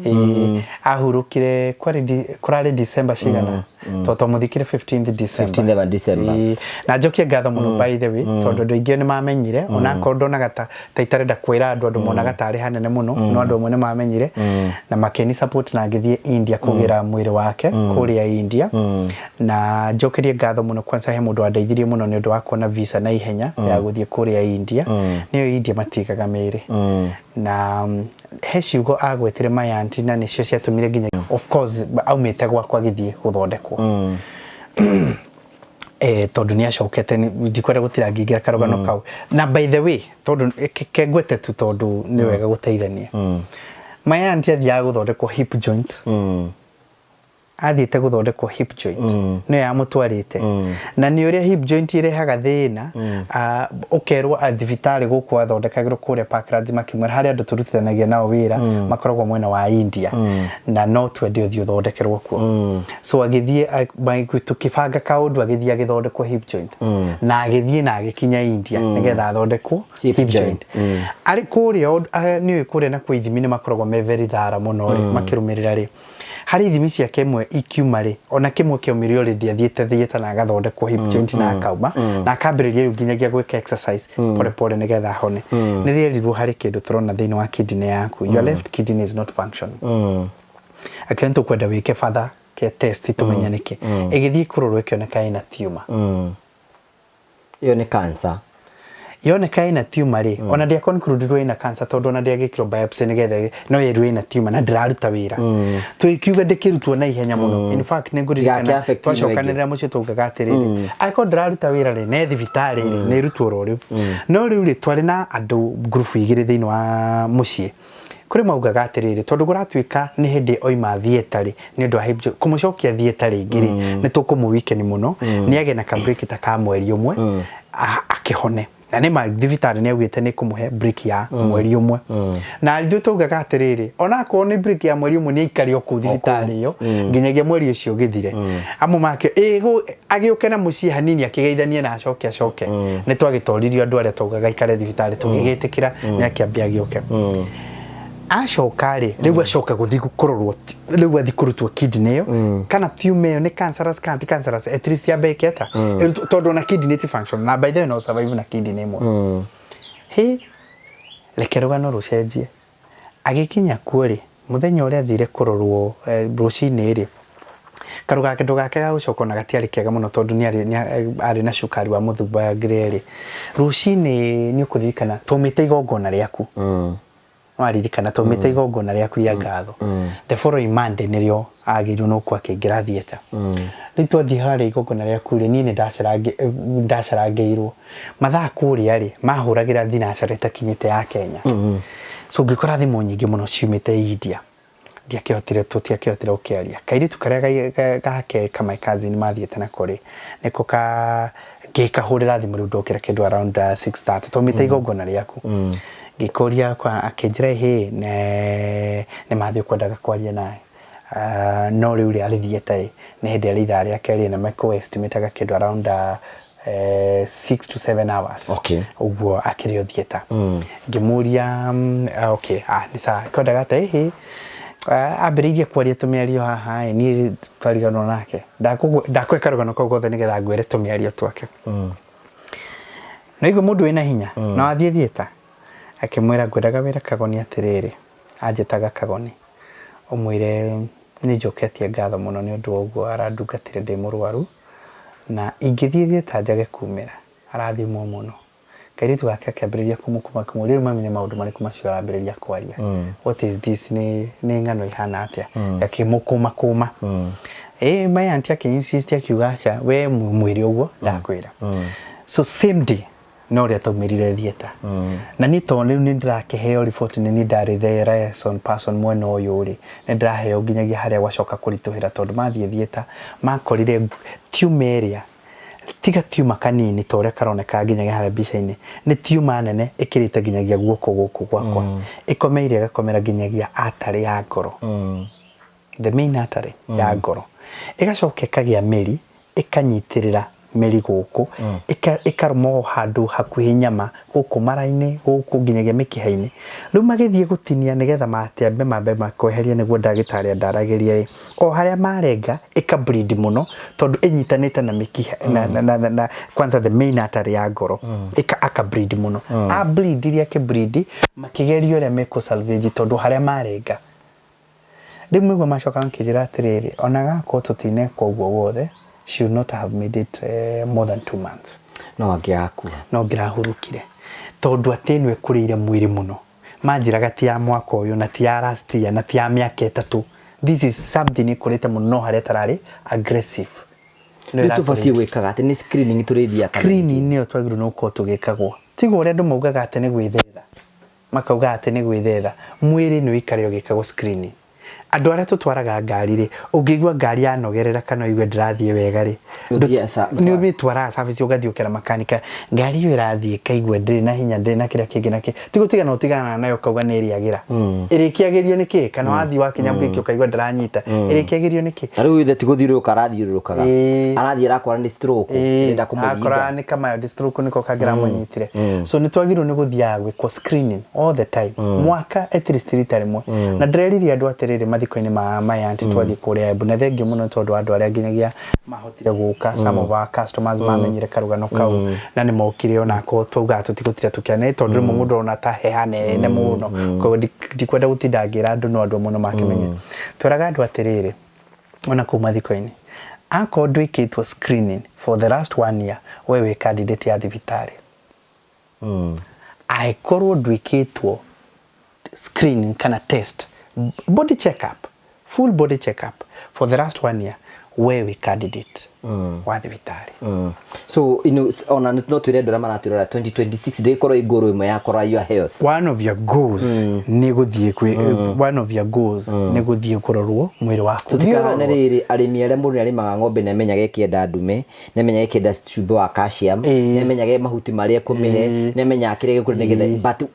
ĩĩ, ahurũkire kwarĩ kũrarĩ December cigana, tondũ twamũthikire 15th December. 15th December. Ĩĩ. Na njokie ngatho mũno, by the way, tondũ andũ aingĩ nĩ mamenyire, onakorwo ndonaga ta itarenda kwĩra andũ, andũ monaga tarĩ hanene mũno, no andũ amwe nĩ mamenyire na makĩni support na ngĩthiĩ India kũgĩra mwĩrĩ wake kũrĩa India. Na njokerie ngatho mũno kwanza he mũndũ wandeithirie mũno nĩ ũndũ wa kuona visa na ihenya ya gũthiĩ kũrĩa India. Nĩyo India matigaga mĩĩrĩ na he ciugo agwetire my auntie na nĩcio ciatũmire nginya, of course, aumĩte gwakwa agĩthiĩ gũthondekwo, tondũ nĩ acokete ndikwenda gũtira ngĩingĩra karũgano kau. Na by the way, tondũ kengwete tu, tondũ nĩ wega gũteithania, my auntie athiaga gũthondekwo hip joint. Athiĩte gũthondekwo hip joint, nĩyo yamũtwarĩte, na nĩ ũrĩa hip joint ĩrehaga thĩna, ũkerwo thibitarĩ gũkũ athondekagĩrwo kũrĩa Parklands, makĩmwĩra harĩ andũ tũrutithanagia nao wĩra makoragwo mwena wa India na no twende ũthiĩ ũthondekerwo kuo. So agĩthiĩ, tũkĩbanga kaũndũ, agĩthiĩ agĩthondekwo hip joint na agĩthiĩ na agĩkinya India nĩgetha athondekwo hip hip joint. joint. Arĩ kũrĩa, nĩũĩ kũrĩa nakuo ithimi nĩ makoragwo me very thara mũno rĩ, makĩrũmĩrĩra rĩ, harĩ ithimi ciake imwe ikiuma rĩ, ona kĩmwe kĩaumire already athiĩte theatre na agathondekwo hip joint na akauma na akambĩrĩria rĩu nginyagia gwĩka exercise pole pole nĩgetha ahone, nĩ rĩerirwo harĩ kĩndũ tũrona thĩinĩ wa kidney yaku, your left kidney is not functioning. Akiuga nĩ tũkwenda wĩke further ke test tũmenye nĩkĩ. Ĩgĩthiĩ kũrorwo ĩkĩoneka ĩna tumor. Ĩyo nĩ cancer. Yoneka ĩna tumor rĩ, ona ndĩa conclude ĩna cancer, tondũ ona ndĩagĩkĩrwo biopsy nĩgetha no yerirwo ĩna tumor na ndĩraruta wĩra. Tũgĩkiuga ndĩkĩrutwo na ihenya mũno. In fact, nĩ ngũririkana Ndĩgakĩ affect ĩno ĩngĩ. twacokanĩrĩra mũciĩ twaugaga atĩrĩrĩ, angĩkorwo ndĩraruta wĩra rĩ, ne thibitarĩ rĩ, nĩ ĩrutwo oro rĩu. No rĩu rĩ, twarĩ na andũ ngurubu igĩrĩ thĩinĩ wa mũciĩ. Kũrĩ maugaga atĩrĩrĩ, tondũ kũratuĩka nĩ hĩndĩ oima theatre rĩ, nĩ ũndũ wa hip joint, kũmũcokia theatre rĩngĩ rĩ, nĩ tũkũmũ weaken mũno, nĩ agĩe na ka break ta ka mweri ũmwe akĩhone. Na nĩ ma thibitarĩ nĩ augĩte nĩ kũmũhe break ya mweri ũmwe, na ithuĩ twaugaga atĩrĩrĩ, onakorwo nĩ break ya mweri ũmwe, nĩ aikare o kũu thibitarĩ ĩyo nginyagia mweri ũcio ũgĩthire. Amwe make agĩũke na mũciĩ hanini akĩgeithanie na acoke acoke. Nĩ twagĩtoririo andũ arĩa twaugaga aikare thibitarĩ, tũgĩgĩtĩkĩra nĩ akĩambia agĩũke. Acoka rĩ, rĩu acoka gũthiĩ kũrorwo, rĩu athiĩ kũrutwo kidney ĩyo kana tumor ĩyo nĩ cancerous kana ti cancerous, at least yambe ĩke atĩa. Ĩrutwo, tondũ ona kidney ti function na by the way no survive na kidney ĩmwe. Hĩ, reke rũgano rũcenjie. Agĩkinya kuo rĩ, mũthenya ũrĩa athire kũrorwo, rũcinĩ rĩ, karũgendo gake ga gũcoka ona gatiarĩ kega mũno, tondũ nĩ arĩ na cukari wa mũthemba rĩ. Rũcinĩ, nĩ ũkũririkana twaumĩte igongona rĩaku, waririkana twaumĩte igongona rĩaku rĩa ngatho, the following Monday nĩrĩo agĩrĩirwo no kwa akĩingĩra theatre. Rĩu twathiĩ harĩa igongona rĩaku rĩ, niĩ nĩ ndacarangĩirwo mathaa kũrĩa rĩ, mahũragĩra thinacara ĩtakinyĩte ya Kenya, so ngĩkora thimũ nyingĩ mũno ciumĩte India. Ndiakĩhotire, tũtiakĩhotire gũkĩaria. Kairĩtu karĩa gake ka my cousin mathiĩte nako rĩ, nĩko ka ngĩkahũrĩra thimũ. Rĩu ndokĩra kĩndũ around 6:30, twaumĩte igongona rĩaku, ngĩkũria kwa, akĩnjĩra hĩ, nĩ mathiĩ kwendaga kwaria nawe. No rĩu rĩ, arĩ theatre ĩ, nĩ hĩndĩ arĩ ithaa rĩake rĩ, na mekũ estimataga kĩndũ around 6 to 7 hours ũguo akĩrĩ o theatre. Ngĩmũria, okay, nĩ sawa, kwendaga atĩa? Ĩhĩ, ambĩrĩirie kwaria tũmĩario haha ĩ, niĩ twariganwo nake. Ndakũhe karũgano kau gothe nĩgetha ngwĩre tũmĩario twake. Naigua mũndũ wĩna hinya no athiĩ theatre, akĩmwĩra, ngwendaga wĩra Kagoni atĩrĩrĩ, anjĩtaga Kagoni, ũmwĩre nĩ njoketie ngatho mũno nĩ ũndũ wa ũguo arandungatire ndĩ mũrwaru, na ingĩthiĩ theatre njage kumĩra, arathimwo mũno. Kairĩtu gake akĩambĩrĩria kũmũkũma, akĩmũria, rĩu mami, nĩ maũndũ marĩkũ macio arambĩrĩria kwaria? What is this? Nĩ ng'ano ihana atĩa? Gakĩmũkũma kũma. Ĩ, my auntie akĩ insist, akiuga aca, we mwĩre ũguo ndakwĩra. So same day no ũrĩa twaumĩrire theatre, na niĩ tondũ rĩu nĩ ndĩrakĩheo report, nĩ niĩ ndarĩ the liaison person mwena ũyũ rĩ, nĩ ndĩraheo nginyagia harĩa gwacoka kũritũhĩra, tondũ mathiĩ theatre makorire tumor ĩrĩa Tiga tiuma kanini ta ũrĩa karoneka nginyagia harĩa mbica-inĩ, nĩ tiuma nene ĩkĩrĩte nginyagia guoko gũkũ gwakwa, ĩkomeire ĩgakomera nginyagia artery ya ngoro, the main artery ya ngoro, ĩgacoka ĩkagĩa mĩri, ĩkanyitĩrĩra mĩri gũkũ, ĩkarũma o handũ hakuhĩ nyama gũkũ mara-inĩ, gũkũ nginyagia mĩkiha-inĩ. Rĩu magĩthiĩ gũtinia nĩgetha matiambe mambe makweheria nĩguo ndagĩtarĩ andaragĩrie rĩ, o harĩa marenga ĩka bleed mũno tondũ ĩnyitanĩte na mĩkiha na kwanza the main artery ya ngoro, ĩka aka bleed mũno. A bleed iria akĩ bleed, makĩgeria ũrĩa mekũ salvage tondũ harĩa marenga. Rĩu nĩguo macoka makĩnjĩra atĩrĩrĩ, ona gakorwo tũtineka ũguo wothe, she would not have made it more than 2 months. No angĩakua. No ngĩrahurũkire tondũ atĩ ĩno ĩkũrĩire mwĩrĩ mũno. Manjĩraga ti ya mwaka ũyũ na ti ya last year na ti ya mĩaka 3, this is something ĩkũrĩte mũno, no harĩa tararĩ aggressive. No Rĩu ĩrakũrĩte. Tũbatiĩ gwĩkaga atĩ nĩ screening tũrĩthiaga kana Screening nĩyo twagĩrĩirwo nĩ gũkorwo tũgĩkagwo, tiga ũrĩa andũ maugaga atĩ nĩ gwĩthetha, makauga atĩ nĩ gwĩthetha. Mwĩrĩ nĩ ũikare ũgĩkagwo screening. Andũ arĩa tũtwaraga ngari rĩ, ũngĩigua ngari yanogerera kana ũigue ndĩrathiĩ wega rĩ, Ũthiĩ nĩ ũmĩtwaraga service, ũgathiĩ ũkera makanika, ngari ĩyo ĩrathiĩ ĩkaigua ndĩrĩ na hinya, ndĩrĩ na kĩrĩa kĩngĩ na kĩ ti gũtigana, ũtiganaga nayo ũkauga nĩ ĩrĩagĩra, ĩrĩkĩagĩrio nĩ kĩ? Kana wathiĩ wakinya breki ũkaigua ndĩranyita, ĩrĩkĩagĩrio nĩ kĩ? Ta rĩu ithe ti gũthiũrũrũka arathiũrũrũkaga, arathiĩ arakora nĩ stroke ĩrenda akora kũmũringa. Nĩ kama stroke nĩko kangĩramũnyitire. So nĩ twagĩrĩirwo nĩ gũthiaga gwĩkwo screening all the time, mwaka at least rita rĩmwe. Na ndĩreririe andũ atĩrĩrĩ, mathiko-inĩ ma my auntie twathiĩ kũrĩa Embu, na thengiũ mũno tondũ andũ arĩa nginyagia mahotire gũka, some of our customers mamenyire karũgano kau na nĩ mokire, onakorwo twaugaga tũtigũtinda tũkĩaria tondũ rĩmwe mũndũ ona ta he hanene mũno, koguo ndikwenda gũtinda ngĩra andũ, no andũ amwe no makĩmenye. Twĩraga andũ atĩrĩrĩ, ona kũu mathiko-inĩ, akorwo ndwĩkĩtwo screening for the last one year, we wĩ candidate ya thibitarĩ. Angĩkorwo ndwĩkĩtwo screening kana test, body check up, full body check up for the last one year, we wĩ candidate wa thibitarĩ. So ona no twĩre andũ arĩa maratwĩrora 2026 ndĩgĩkorwo ĩ goal ĩmwe ya kũrora your health. One of your goals nĩ gũthiĩ kwĩ one of your goals nĩ gũthiĩ kũrorwo mwĩrĩ waku. Tũtikahane rĩrĩ, arĩmi arĩa mũndũ nĩarĩmaga ng'ombe, nĩamenyaga ĩkĩenda ndume, nĩamenyaga ĩkĩenda cumbĩ wa calcium, nĩamenyaga mahuti marĩa ekũmĩhe, nĩamenyaga kĩrĩa gĩkũrĩa nĩgetha, but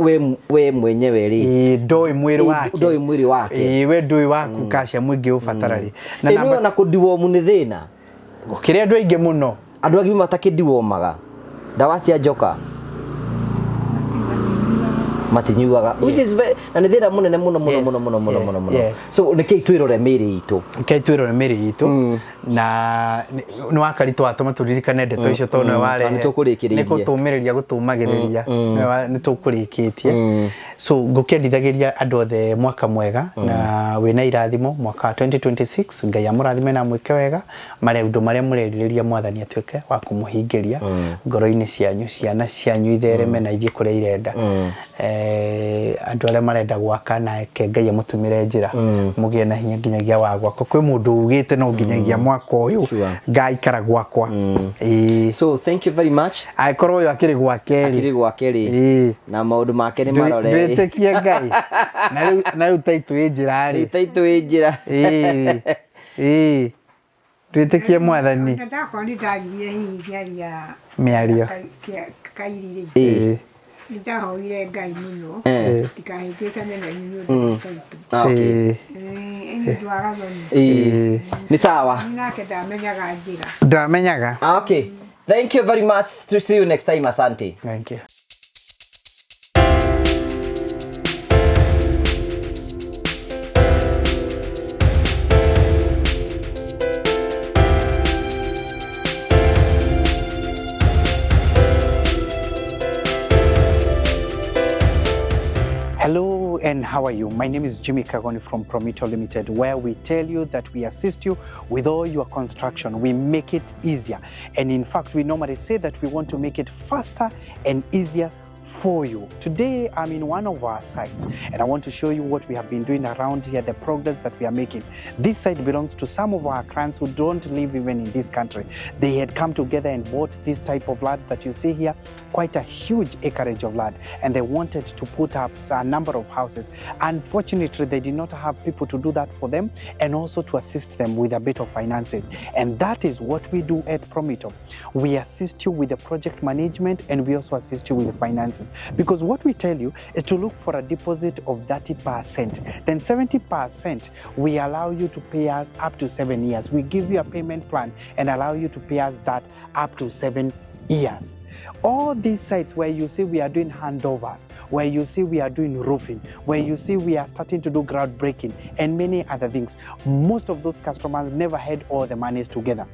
we mwenyewe rĩ, Ĩĩ, ndũĩ mwĩrĩ wake. Ndũĩ mwĩrĩ wake. Ĩĩ, we ndũĩ waku calcium ĩngĩ ũbatara rĩ na Ĩ, namba nĩwona kũdeworm nĩ thĩna. Gũkĩrĩ andũ aingĩ mũno. Andũ agima matakĩdewormaga ndawa cia njoka matinyuaga, which is very, na nĩ thĩna mũnene mũno mũno mũno mũno mũno mũno mũno. So nĩkĩi twĩrore mĩĩrĩ itũ. Rekei twĩrore mĩĩrĩ itũ, na nĩ wakaritũ watũma tũririkane ndeto icio tondũ nĩwe warehe. Nĩ tũkũrĩkĩrĩirie. Nĩ gũtũmĩrĩria gũtũmagĩrĩria, nĩwe nĩ tũkũrĩkĩtie. So ngũkĩendithagĩria andũ othe mwaka mwega na wĩna irathimo, mwaka wa 2026. Ngai amũrathime na amwĩke wega, marĩa ũndũ marĩa mũrerirĩria Mwathani atuĩke wa kũmũhingĩria ngoro-inĩ cianyu, ciana cianyu ithereme na ithiĩ kũrĩa irenda. Andũ arĩa marenda gwaka, nake Ngai amũtumĩre njĩra mũgĩe na hinya nginyagia wa gwaka. Kwĩ mũndũ ugĩte no nginyagia mwaka ũyũ ngaikara gwakwa. Ĩĩ. So thank you very much. Angĩkorwo ũyũ akĩrĩ gwake rĩ, Akĩrĩ gwake rĩ, na maũndũ make nĩ marore. Ndwĩtĩkie Ngai na rĩu taitũ ĩ njĩra rĩ. Taitũ ĩ njĩra. Ĩĩ, twĩtĩkie Mwathani. Na ndakorwo nĩ ndaririe hihi ngĩaria Mĩario. Kairi rĩ, nĩ ndahoire Ngai mũno ndikahĩngĩcane na inyuĩ nĩ ũndũ wa taitũ. Ah, okay. Nĩ ũndũ wa gathoni. Ĩĩ. Nĩ sawa. Nake ndamenyaga njĩra. Ndamenyaga. Ah, okay, thank you very much, to see you next time, asante. Thank you. Hello and how are you? My name is Jimmy Kagoni from Promito Limited, where we tell you that we assist you with all your construction. We make it easier. And in fact, we normally say that we want to make it faster and easier for for you. Today, I'm in one of our sites and I want to show you what we have been doing around here, the progress that we are making. This site belongs to some of our clients who don't live even in this country. They had come together and bought this type of land that you see here, quite a huge acreage of land, and they wanted to put up a number of houses. Unfortunately, they did not have people to do that for them and also to assist them with a bit of finances. And that is what we do at Promito. We assist you with the project management and we also assist you with the finances. Because what we tell you is to look for a deposit of 30%. Then 70% we allow you to pay us up to 7 years. We give you a payment plan and allow you to pay us that up to 7 years. All these sites where you see we are doing handovers, where you see we are doing roofing, where you see we are starting to do groundbreaking and many other things, most of those customers never had all the monies together.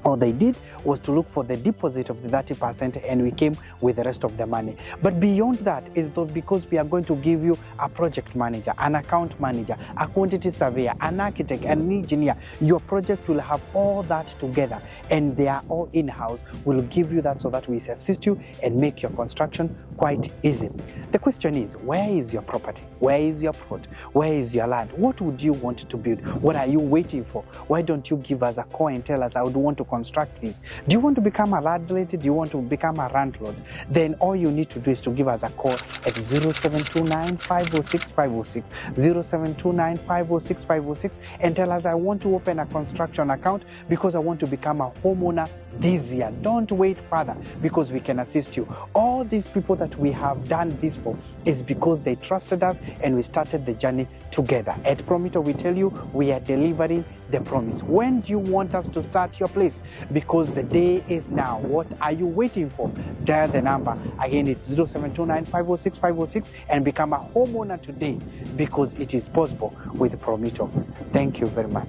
All they did was to look for the deposit of the 30% and we came with the rest of the money. But beyond that is because we are going to give you a project manager, an account manager, a quantity surveyor, an architect, an engineer. Your project will have all that together and they are all in-house. We'll give you that so that we assist you and make your construction quite easy. The question is, where is your property? Where is your plot? Where is your land? What would you want to build? What are you waiting for? Why don't you give us a call and tell us, I would want to construct this? Do you want to become a landlady? Do you want to become a landlord? Then all you need to do is to give us a call at 0729 506 506, 0729 506 506, and tell us, I want to open a construction account because I want to become a homeowner this year. Don't wait further, because we can assist you. All these people that we have done this for is because they trusted us and we started the journey together. At Promito, we tell you we are delivering the promise. When do you want us to start your place? Because the day is now. What are you waiting for? Dial the number. Again, it's 0729 506 506 and become a homeowner today, because it is possible with Promito. Thank you very much.